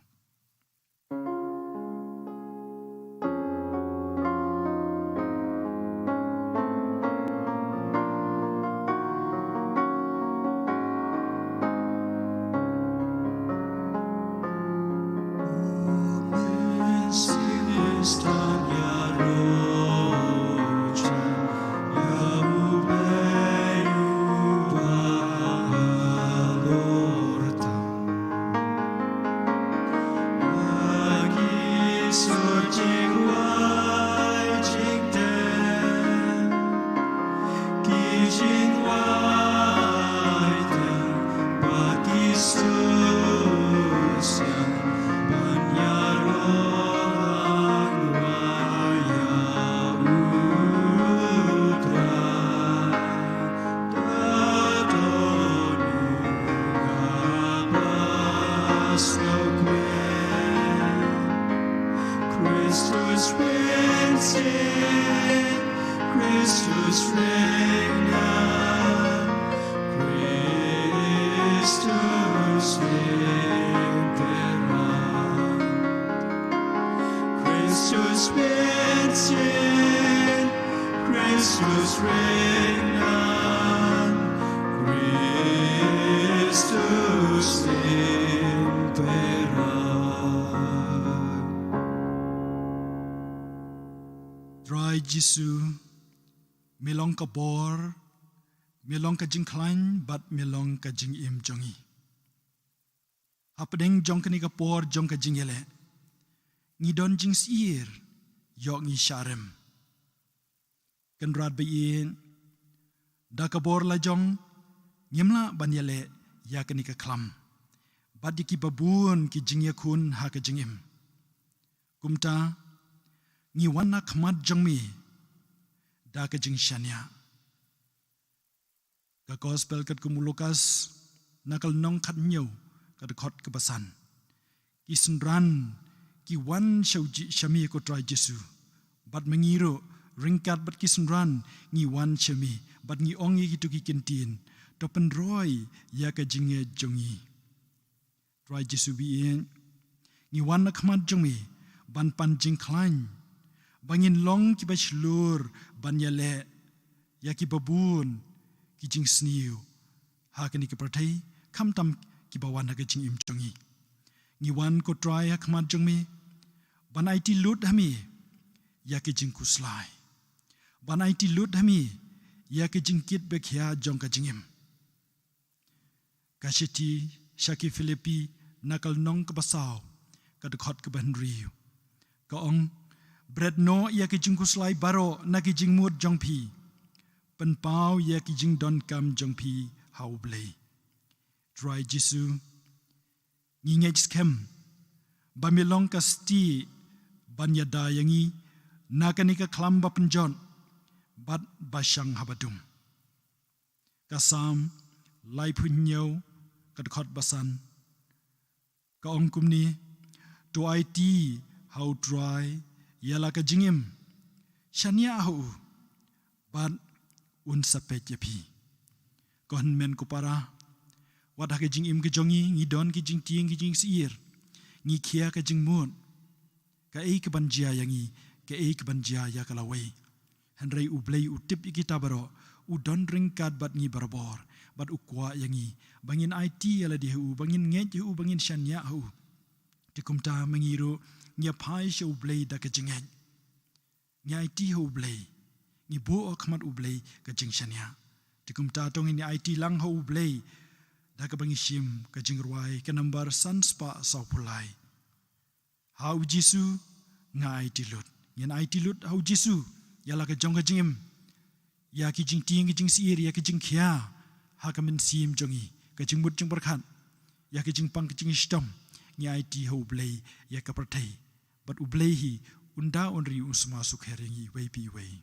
Christus vincit, Christus regnat, Christus imperat. Christus vincit, Christus regnat, Christus imperat. Trai Jisu, me long ka bor, me long ka jingkhlaiñ bad me long ka jingim jong ngi. Hapdeng jong kane ka por jong ka jingïaleh, ngi don jingsyier, ïoh ngi shah rem. Kynrad ba ïeit, da ka bor la jong, Ngim lah ban ïaleh ïa kane ka khlam bad ïa ki babun ki jingïakhun ha ka jingim. Kumta ngi wan ha khmat jong me da ka jingshaniah. Ka Gospel katkum u Lukas, na ka lynnong khathynñiew, ka dkhot kaba san. Ki synran ki wan sha u Ji-, sha me ko Trai Jisu. Bad ma ngi ruh, ryngkat bad ki synran, ngi wan sha me, bad ngi ong ïa kito ki kyntien, to pynroi ïa ka jingngeit jong ngi. Trai Jisu ba ïeit, ngi wan ha khmat jong me ban pan jingkhlaiñ ba ngin long kiba shlur ban ïaleh ïa ki babun ki jingsniew ha kane ka pyrthei, khamtam kiba wan ha ka jingim jong ngi. Ngi wan ko Trai ha khmat jong me ban aiti lut ha me ïa ki jingkhuslai, ban aiti lut ha me ïa ki jingkit ba khia jong ka jingim. Ka shithi sha ki Philippi, na ka lynnong kaba saw, ka dkhot kaba hynriew, ka ong, bret noh ïa ki jingkhuslai baroh na ki jingmut jong phi, pynpaw ïa ki jingdonkam jong phi ha U Blei. Trai Jisu, ngi ngeit skhem ba me long ka stieh ban ïada ïa ngi na kane ka khlam ba pynjot bad ba shang haba dum. Ka Salm laiphew hynñiew, ka dkhot ba san, ka ong kumne, to aiti ha U Trai ïa la ka jingim, shaniah ha u bad un sa peit ïa phi. Ko hynmen ko para, wat ha ka jingim ka jong ngi, ngi don ki jingtieng ki jingsyier, ngi khia ka jingmut, kaei kaban jia ïa ngi, kaei kaban jia ïa ka lawei. Hynrei U Blei u tip ïa kita baroh, u don ryngkat bad ngi barabor, bad u kwah ïa ngi ba ngin aiti ïa lade ha u, ba ngin ngeit ha u, ba ngin shaniah ha u. Te kumta ma ngi ruh, ngi ïaphai sha U Blei da ka jingngeit. Ngi aiti ha U Blei, ngi buh ha khmat U Blei ka jingshaniah. Te kumta to ngin ïa aiti lang ha U Blei da kaba ngi shim ka jingrwai ka nambar san spah sawphew lai. Ha U Jisu nga aiti lut. Ngin aiti lut ha U Jisu ïa la ka jong ka jingim, ïa ki jingtieng ki jingsyier, ïa ki jingkhia ha ka mynsiem jong ngi, ka jingmut jingpyrkhat, ïa ki jingpang ki jingshitom. Ngi aiti ha U Blei ïa ka pyrthei, bad U Blei hi un da un ri, un sma sukher ïa ngi iwei pa iwei.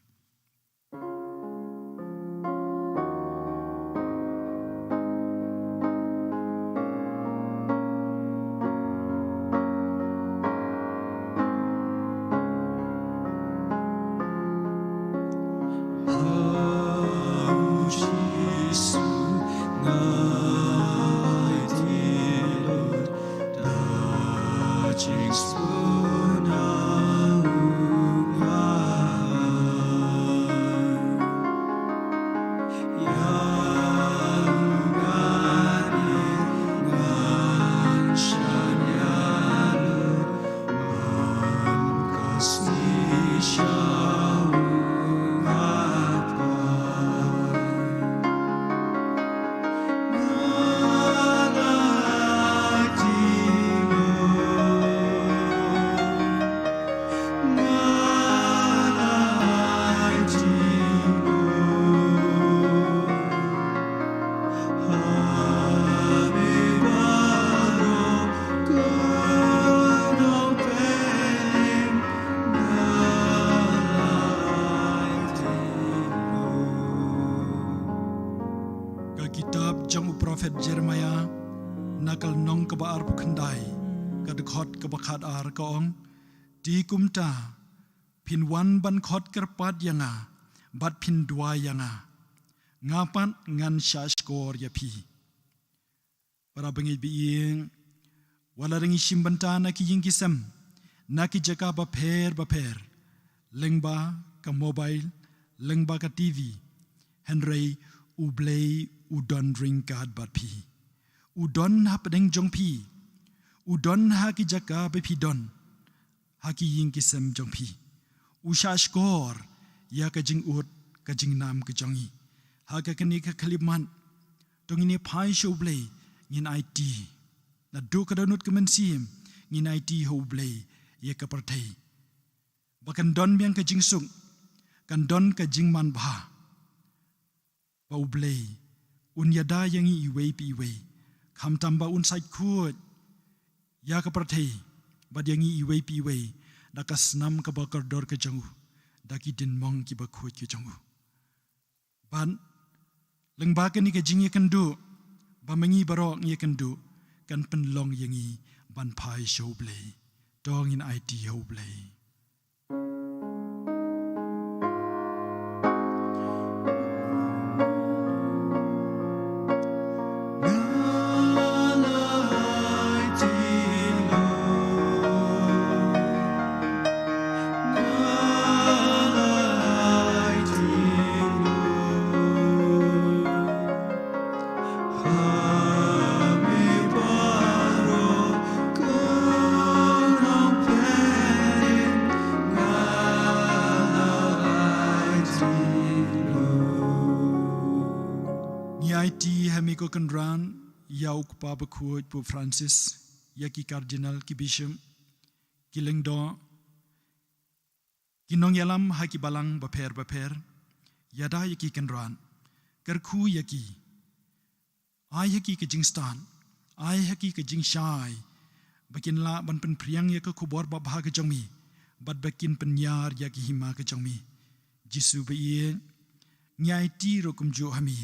Ka kitab jong u prophet Jeremiah, na ka lynnong kaba arphew khyndai, ka dkhot kaba khat ar, ka ong, te kumta phin wan ban khot kyrpad ïa nga, bad phin duwai ïa nga, nga pat ngan shahshkor ïa phi. Para bangeit ba ïeit, wat la dang ngi shim bynta na ki ïing ki sem, na ki jaka bapher bapher, lyngba ka mobile, lyngba ka T V, hynrei U Blei u don ryngkat bad phi. U don hapdeng jong phi. U don ha ki jaka ba phi don, ha ki ïing ki sem jong phi. U shahshkor ïa ka jingud ka jingnam ka jong ngi. Ha ka kane ka khyllipmat, to ngin ïaphai sha U Blei, ngin aiti. Naduh ka dohnud ka mynsiem, ngin aiti ha U Blei ïa ka pyrthei, ba kan don biang ka jingsuk, kan don ka jingmanbha. Ba U Blei un ïada ïa ngi iwei pa iwei, khamtam ba un sait khuid ïa ka pyrthei bad ïa ngi iwei pa iwei da ka snam kaba kordor ka jong u, da ki dien mong kiba khuid ka jong u. Bad lyngba kane ka jingïakynduh ba ma ngi baroh ngi ïakynduh, kan pynlong ïa ngi ban phai sha U Blei. To ngin aiti ha U Blei. Ngi aiti ha me ko Kynrad, ïa u Kpa Bakhuid Pope Francis, ïa ki Cardinal, ki Bishop, ki Lyngdoh, ki nongïalam ha ki balang bapher bapher, ïada ïa ki Kynrad, kyrkhu ïa ki, ai ha ki ka jingstad, ai ha ki ka jingshai, ba kin lah ban pynphriang ïa ka khubor babha ka jong me, bad ba kin pynïar ïa ki hima ka jong me. Jisu ba ïeit, ngi aiti ruh kumjuh ha me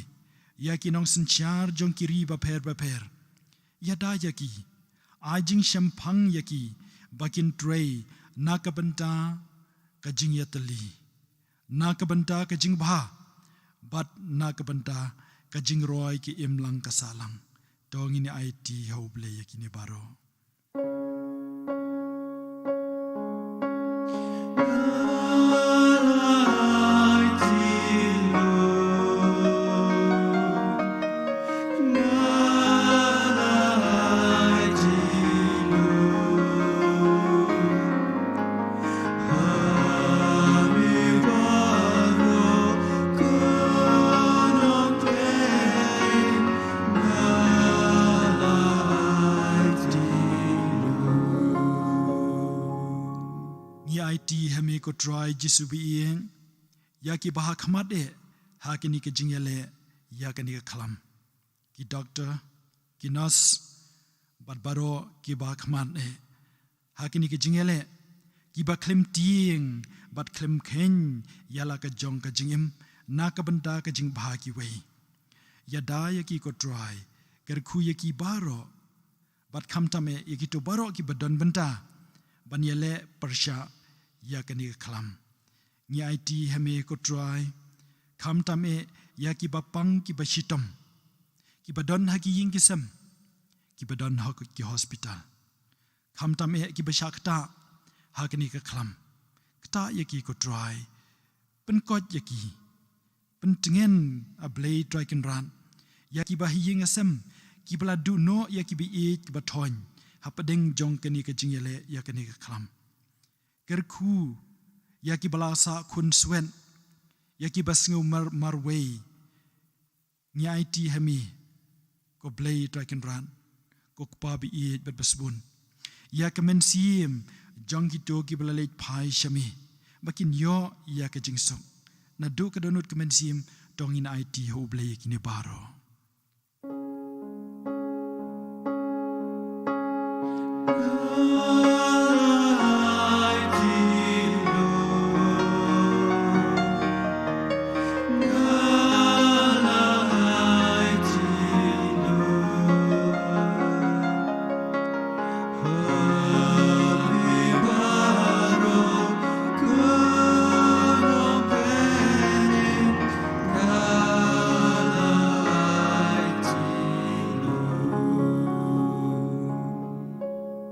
ïa ki nongsynshar jong ki ri bapher bapher. Ïada ïa ki, ai jingshemphang ïa ki ba kin trei na ka bynta ka jingïatylli, na ka bynta ka jingbha, bad na ka bynta ka jingroi ka imlang ka sahlang. To ngin aiti ha U Blei ïa kine baroh. Ngi aiti ha me ko Trai Jisu ba ïeit, ïa kiba ha khmat eh ha kane ka jingïaleh ïa kane ka khlam. Ki doktor, ki nurse, bad baroh kiba ha khmat eh ha kane ka jingïaleh, kiba khlem tieng bad khlem kheiñ ïa la ka jong ka jingim na ka bynta ka jingbha kiwei. Ïada ïa ki ko Trai, kyrkhu ïa ki baroh, bad khamtam eh ïa kito baroh kiba don bynta ban ïaleh pyrshah ïa kane ka khlam. Ngi aiti ha me ko Trai, khamtam eh ïa kiba pang kiba shitom, kiba don ha ki ïing ki sem, kiba don ha ki hospital. Khamtam eh kiba shah ktah ha kane ka khlam. Ktah ïa ki ko Trai, pynkoit ïa ki, pyntngen, A Blei Trai Kynrad, ïa kiba ha ïing ha sem, kiba la duh noh ïa kiba ïeit kiba thoiñ hapdeng jong kane ka jingïaleh ïa kane ka khlam. Kyrkhu ïa kiba la sah khun swet, ïa kiba sngew mar, marwei. Ngi aiti ha me ko Blei Trai Kynrad, ko Kpa ba ïeit bad ba sbun, ïa ka mynsiem jong kito kiba la leit phai sha me, ba kin ïoh ïa ka jingsuk. Naduh ka dohnud ka mynsiem, to ngin aiti ha U Blei ïa kine baroh.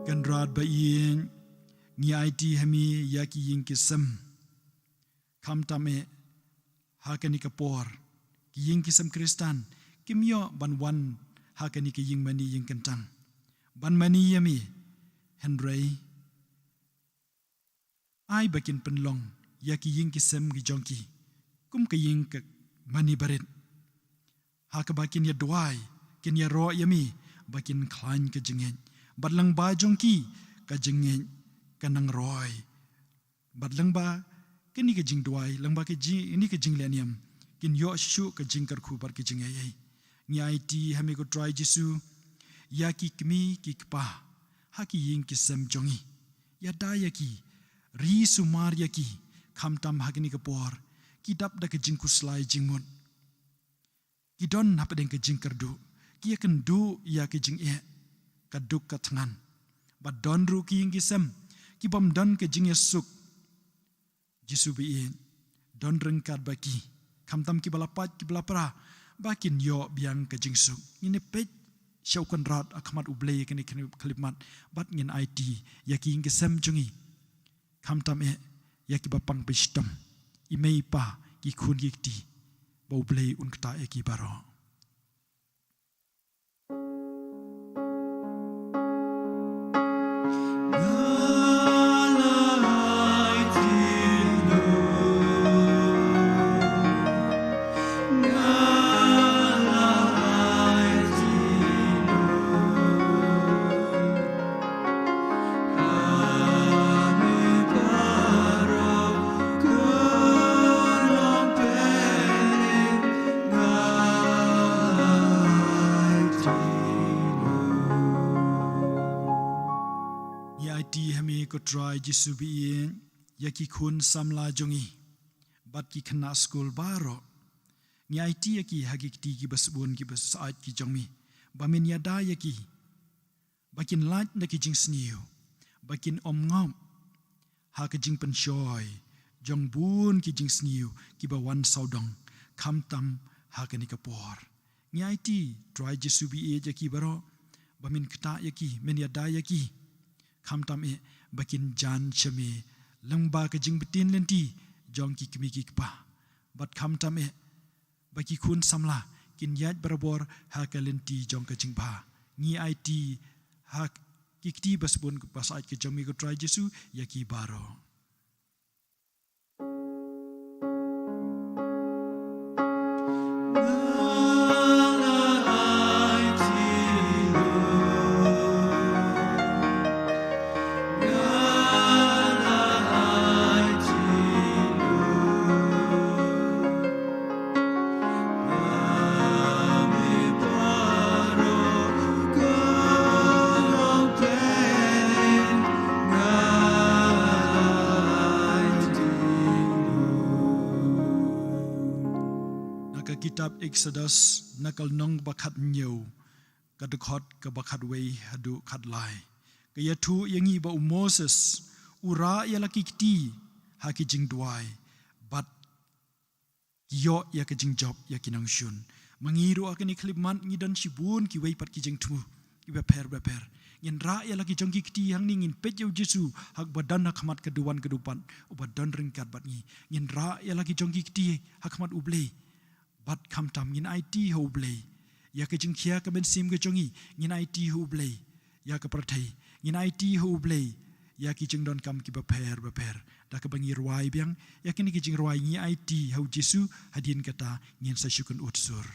Kynrad ba ïeit, ngi aiti ha me ïa ki ïing ki sem. Khamtam eh ha kane ka por, ki ïing ki sem Khristan kim ïoh ban wan ha kane ka ïing mane ïing kyntang ban mane ïa me, hynrei ai ba kin pynlong ïa ki ïing ki sem ki jong ki kum ka ïing ka mane barit, ha kaba kin ïa duwai, kin ïaroh ïa me, ba kin khlaiñ ka jingngeit, bad lyngba jong ki ka jingngeit kan nang roi, bad lyngba kane ka jingduwai, lyngba kane ka jinglehniam, kin ïoh shuh ka jingkyrkhu bad ka jingaiei. Ngi aiti ha me ko Trai Jisu ïa ki kmie ki kpa ha ki ïing ki sem jong ngi. Ïada ïa ki, ri sumar ïa ki, khamtam ha kane ka por ki dap da ka jingkhuslai jingmut. Ki don hapdeng ka jingkyrduh, ki ïakynduh ïa ka jingeh, ka duk ka thngan. Bad don ruh ki ïing ki sem ki bym don ka jingïasuk. Jisu ba ïeit, don ryngkat bad ki, khamtam kiba la pait kiba la pra, ba kin ïoh biang ka jingsuk. Ngin ïa peit sha u Kynrad ha khmat U Blei ha kane ka khyllipmat, bad ngin aiti ïa ki ïing ki sem jong ngi. Khamtam eh ïa kiba pang bashitom, i mei i pa, ki khun ki kti, ba U Blei un ktah ïa ki baroh. Ngi aiti ha me ko Trai Jisu ba ïeit, ïa ki khun samla jong ngi bad ki khynnah skul baroh. Ngi aiti ïa ki ha ki kti kiba sbun kiba sait ki jong me, ba men ïada ïa ki, ba kin lait na ki jingsniew, ba kin ym ngop ha ka jingpynshoi jong bun ki jingsniew kiba wan sawdong, khamtam ha kane ka por. Ngi aiti Trai Jisu ba ïeit, ïa ki baroh, ba men ktah ïa ki, men ïada ïa ki, khamtam eh ba kin jan sha me lyngba ka jingbtin lynti jong ki kmie ki kpa, bad khamtam eh ba ki khun samla kin ïaid barabor ha ka lynti jong ka jingbha. Ngi aiti ha ki kti ba sbun ba sait ki jong me ko Trai Jisu ïa ki baroh. Na ka kitab Exodus, na ka lynnong ba khathynñiew, ka dkhot kaba khatwei haduh khatlai, ka ïathuh ïa ngi ba u Moses u rah ïa la ki kti ha ki jingduwai, bad ki ïoh ïa ka jingjop ïa ki nongshun. Ma ngi ruh ha kane ka khyllipmat ngi don shibun kiwei pat ki jingthmu kiba pher ba pher. Ngin rah ïa la ki jong ki kti hangne, ngin peit ïa u Jisu ha kaba don ha khmat ka duwan ka dupat, uba don ryngkat bad ngi. Ngin rah ïa la ki jong ki kti ha khmat U Blei, bad khamtam ngin aiti ha U Blei ïa ka jingkhia ka mynsiem ka jong ngi, ngin aiti ha U Blei ïa ka pyrthei, ngin aiti ha U Blei ïa ki jingdonkam kiba pher ba pher. Da kaba ngi rwai biang ïa kine ki jingrwai, ngi aiti ha u Jisu, hadien kata ngin sa shu kynnoh sur.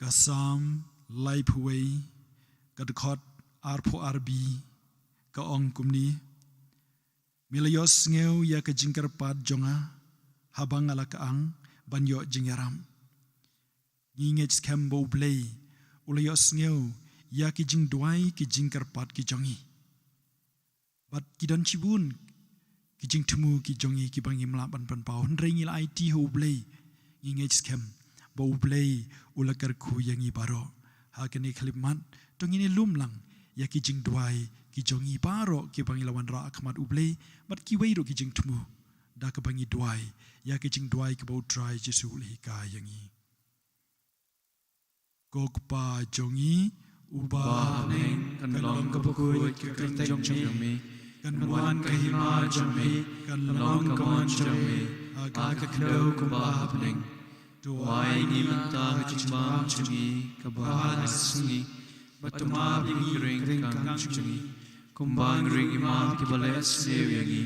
Salm laiphew wei, ka dkhot arphew ar B, ka ong kumne: Me la ïohsngew ïa ka jingkyrpad jong nga, haba nga la kyang ban ïoh jingïarap. Ngi ngeit skhem ba U Blei u la ïohsngew ïa ki jingduwai ki jingkyrpad ki jong ngi. Bad ki don shibun ki jingthmu ki jong ngi kiba ngim lah ban pynpaw, hynrei ngi la aiti ha U Blei. Ngi ngeit skhem ba U Blei u la kyrkhu ïa ngi baroh. Ha kane ka khyllipmat, to ngin ïa lum lang ïa ki jingduwai ki jong ngi baroh kiba ngi la wanrah ha khmat U Blei, bad kiwei ruh ki jingthmu, da kaba ngi duwai ïa ki jingduwai kiba U Trai Jisu u la hikai ïa ngi. Ko Kpa jong ngi uba ha bneng, kan long kaba khuid ka kyrteng jong me, kan wan ka hima jong me, kan long ka mon jong me ha ka khyndew kumba ha bneng. To ai ngi mynta ka jingbam jong ngi kaba ha la ka sngi, bad to map ïa ngi ki ryngkang jong ngi, kumba ngi ring ïa kiba leh sniew ïa ngi.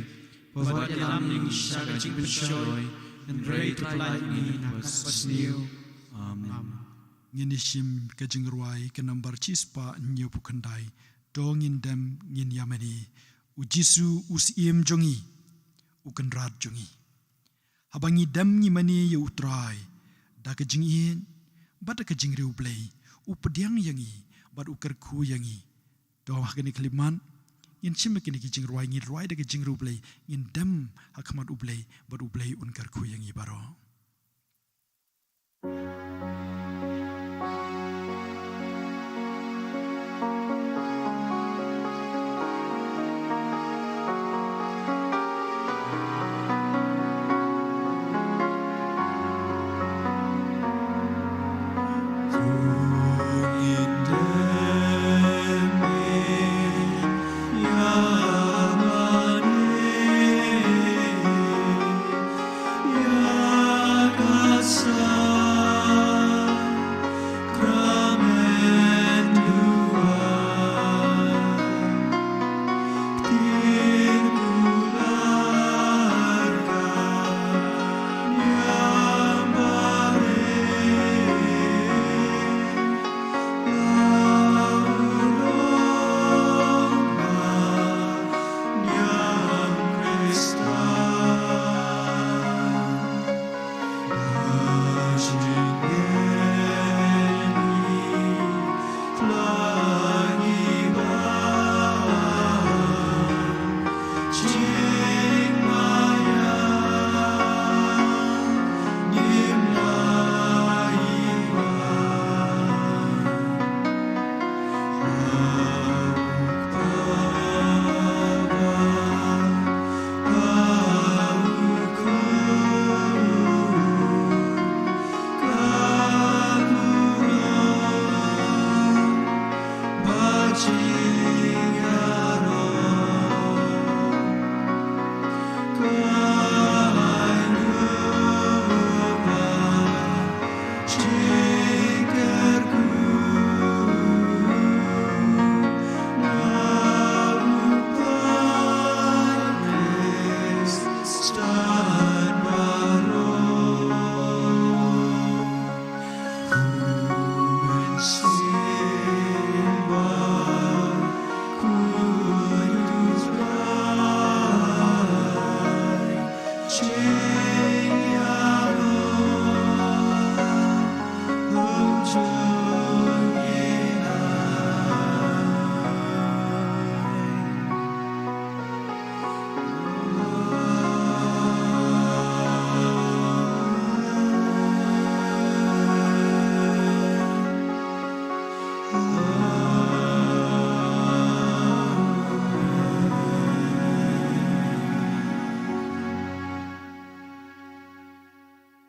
Wat ïalam ïa ngi sha ka jingpynshoi, hynrei to pynlait ïa ngi na ka basniew. Amen. Ngin ïa shim ka jingrwai ka nambar shispah hynñiewphew khyndai. To ngin dem ngin ïa mane: U Jisu u Syiem jong ngi, U Kynrad jong ngi. Haba ngi dem ngi mane ïa U Trai da ka jingïeit bad da ka jingriewblei, u pdiang ïa ngi bad u kyrkhu ïa ngi. To ha kane ka khyllipmat, ngin shim ïa kine ki jingrwai, ngin rwai da ka jingriewblei, ngin dem ha khmat U Blei bad U Blei un kyrkhu ïa ngi baroh.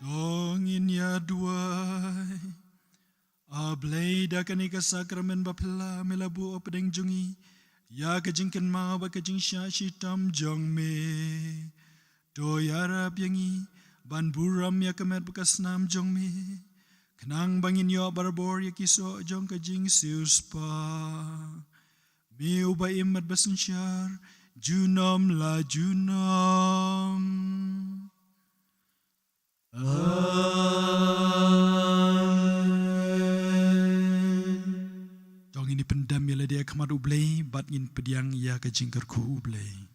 To ngin ïa duwai. A Blei, da kane ka sakramen bapher la me la buh hapdeng jong ngi ïa ka jingkynmaw bad ka jingshah shitom jong me. To ïarap ïa ngi ban burom ïa ka met bad ka snam jong me, khnang ba ngin ïoh barabor ïa ki soh jong ka jingsiewspah. Me uba im bad ba synshar junom la junom. Amen. U Blei bad ngin pdiang ïa ka jingkyrkhu U Blei.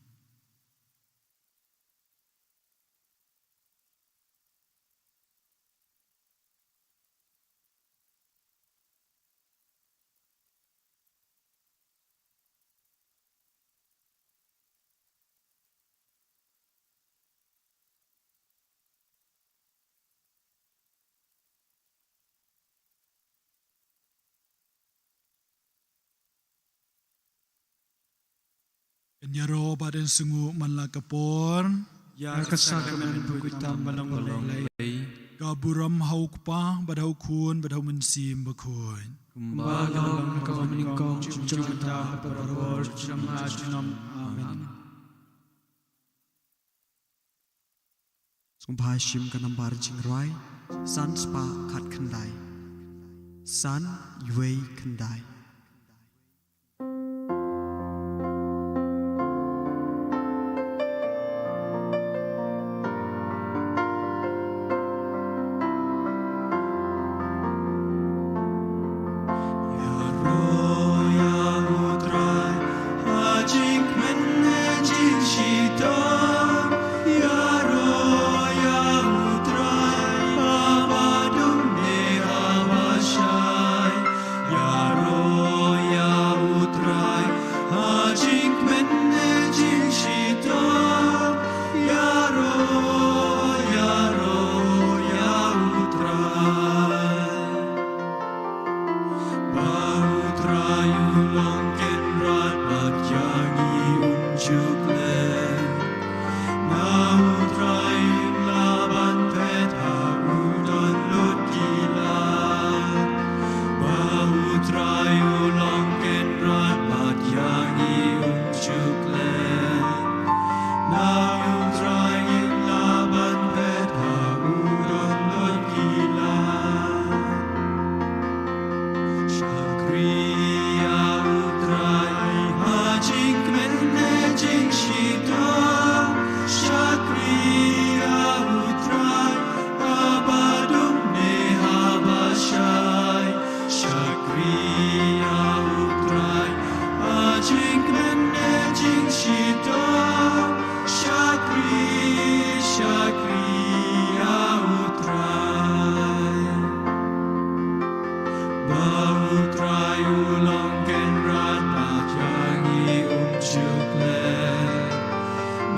Yn ïaroh bad yn sngew man la ka por. Ïa ka sakramen bakhuid tam ba long balei. Ka burom ha u Kpa bad ha u Khun bad ha u Mynsiem Bakhuid. Kumba ka long, ka wan, nyngkong, jong, jong mynta, ha ka por, junom ha junom. Amen. Sngewbha shim ka nambar jingrwai san spah khatkhyndai, san wei khyndai. Ïaroh ïa U Trai ha jingkmen ne jingshitom. Ïaroh ïa U Trai haba dum ne haba shai. Ïaroh ïa U Trai ha jingkmen ne jingshitom. Ïaroh, ïaroh ïa U Trai. Ba U Trai u long kynrad bad ïa ngi um ju klet. Na U Trai ngim lah ban phet, ha u don lut ki lad. Ba U Trai u long kynrad bad ïa ngi um ju klet. Na U Trai ngim lah ban phet, ha u don lut ki lad. Shakri ïa U Trai ha jingkmen ne jingshitom. Shakri ïa U Trai haba dum ne haba shai. Shakri ïa U Trai ha jingkmen ne jingshitom. Shakri, shakri ïa U Trai. Ba U Trai u long kynrad bad ïa ngi um ju klet.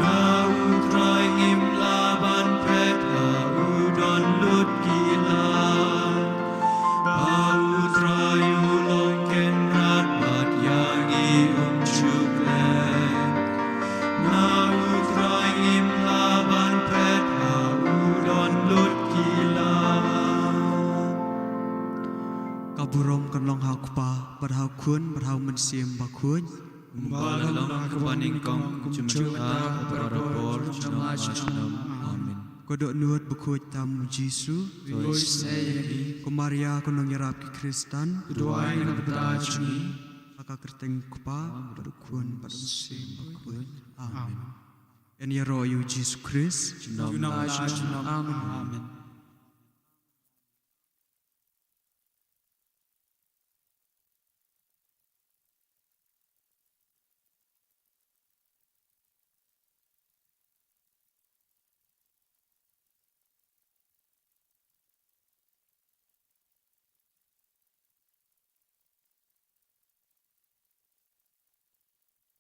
Na U Trai ngim lah ban phet, ha u don lut ki lad. Ba U Trai u long kynrad bad ïa ngi um ju klet. Na U Trai ngim lah ban phet, ha u don lut ki lad. Ka burom kan long ha u Kpa bad ha u Khun bad ha u Mynsiem Bakhuid. Kumba la long ha kaba nyngkong, kum juh mynta, ha ka por, junom ha junom. Amen. Ko dohnud bakhuid tam U Jisu. To isynei ïa ngi. Ko Maria ko nongïarap ki Khristan. To duwai na ka bynta jong ngi. Ha ka kyrteng U Kpa bad U Khun bad U Mynsiem Bakhuid. Amen. Yn ïaroh ïa U Jisu Khrist. Junom ha junom. Amen.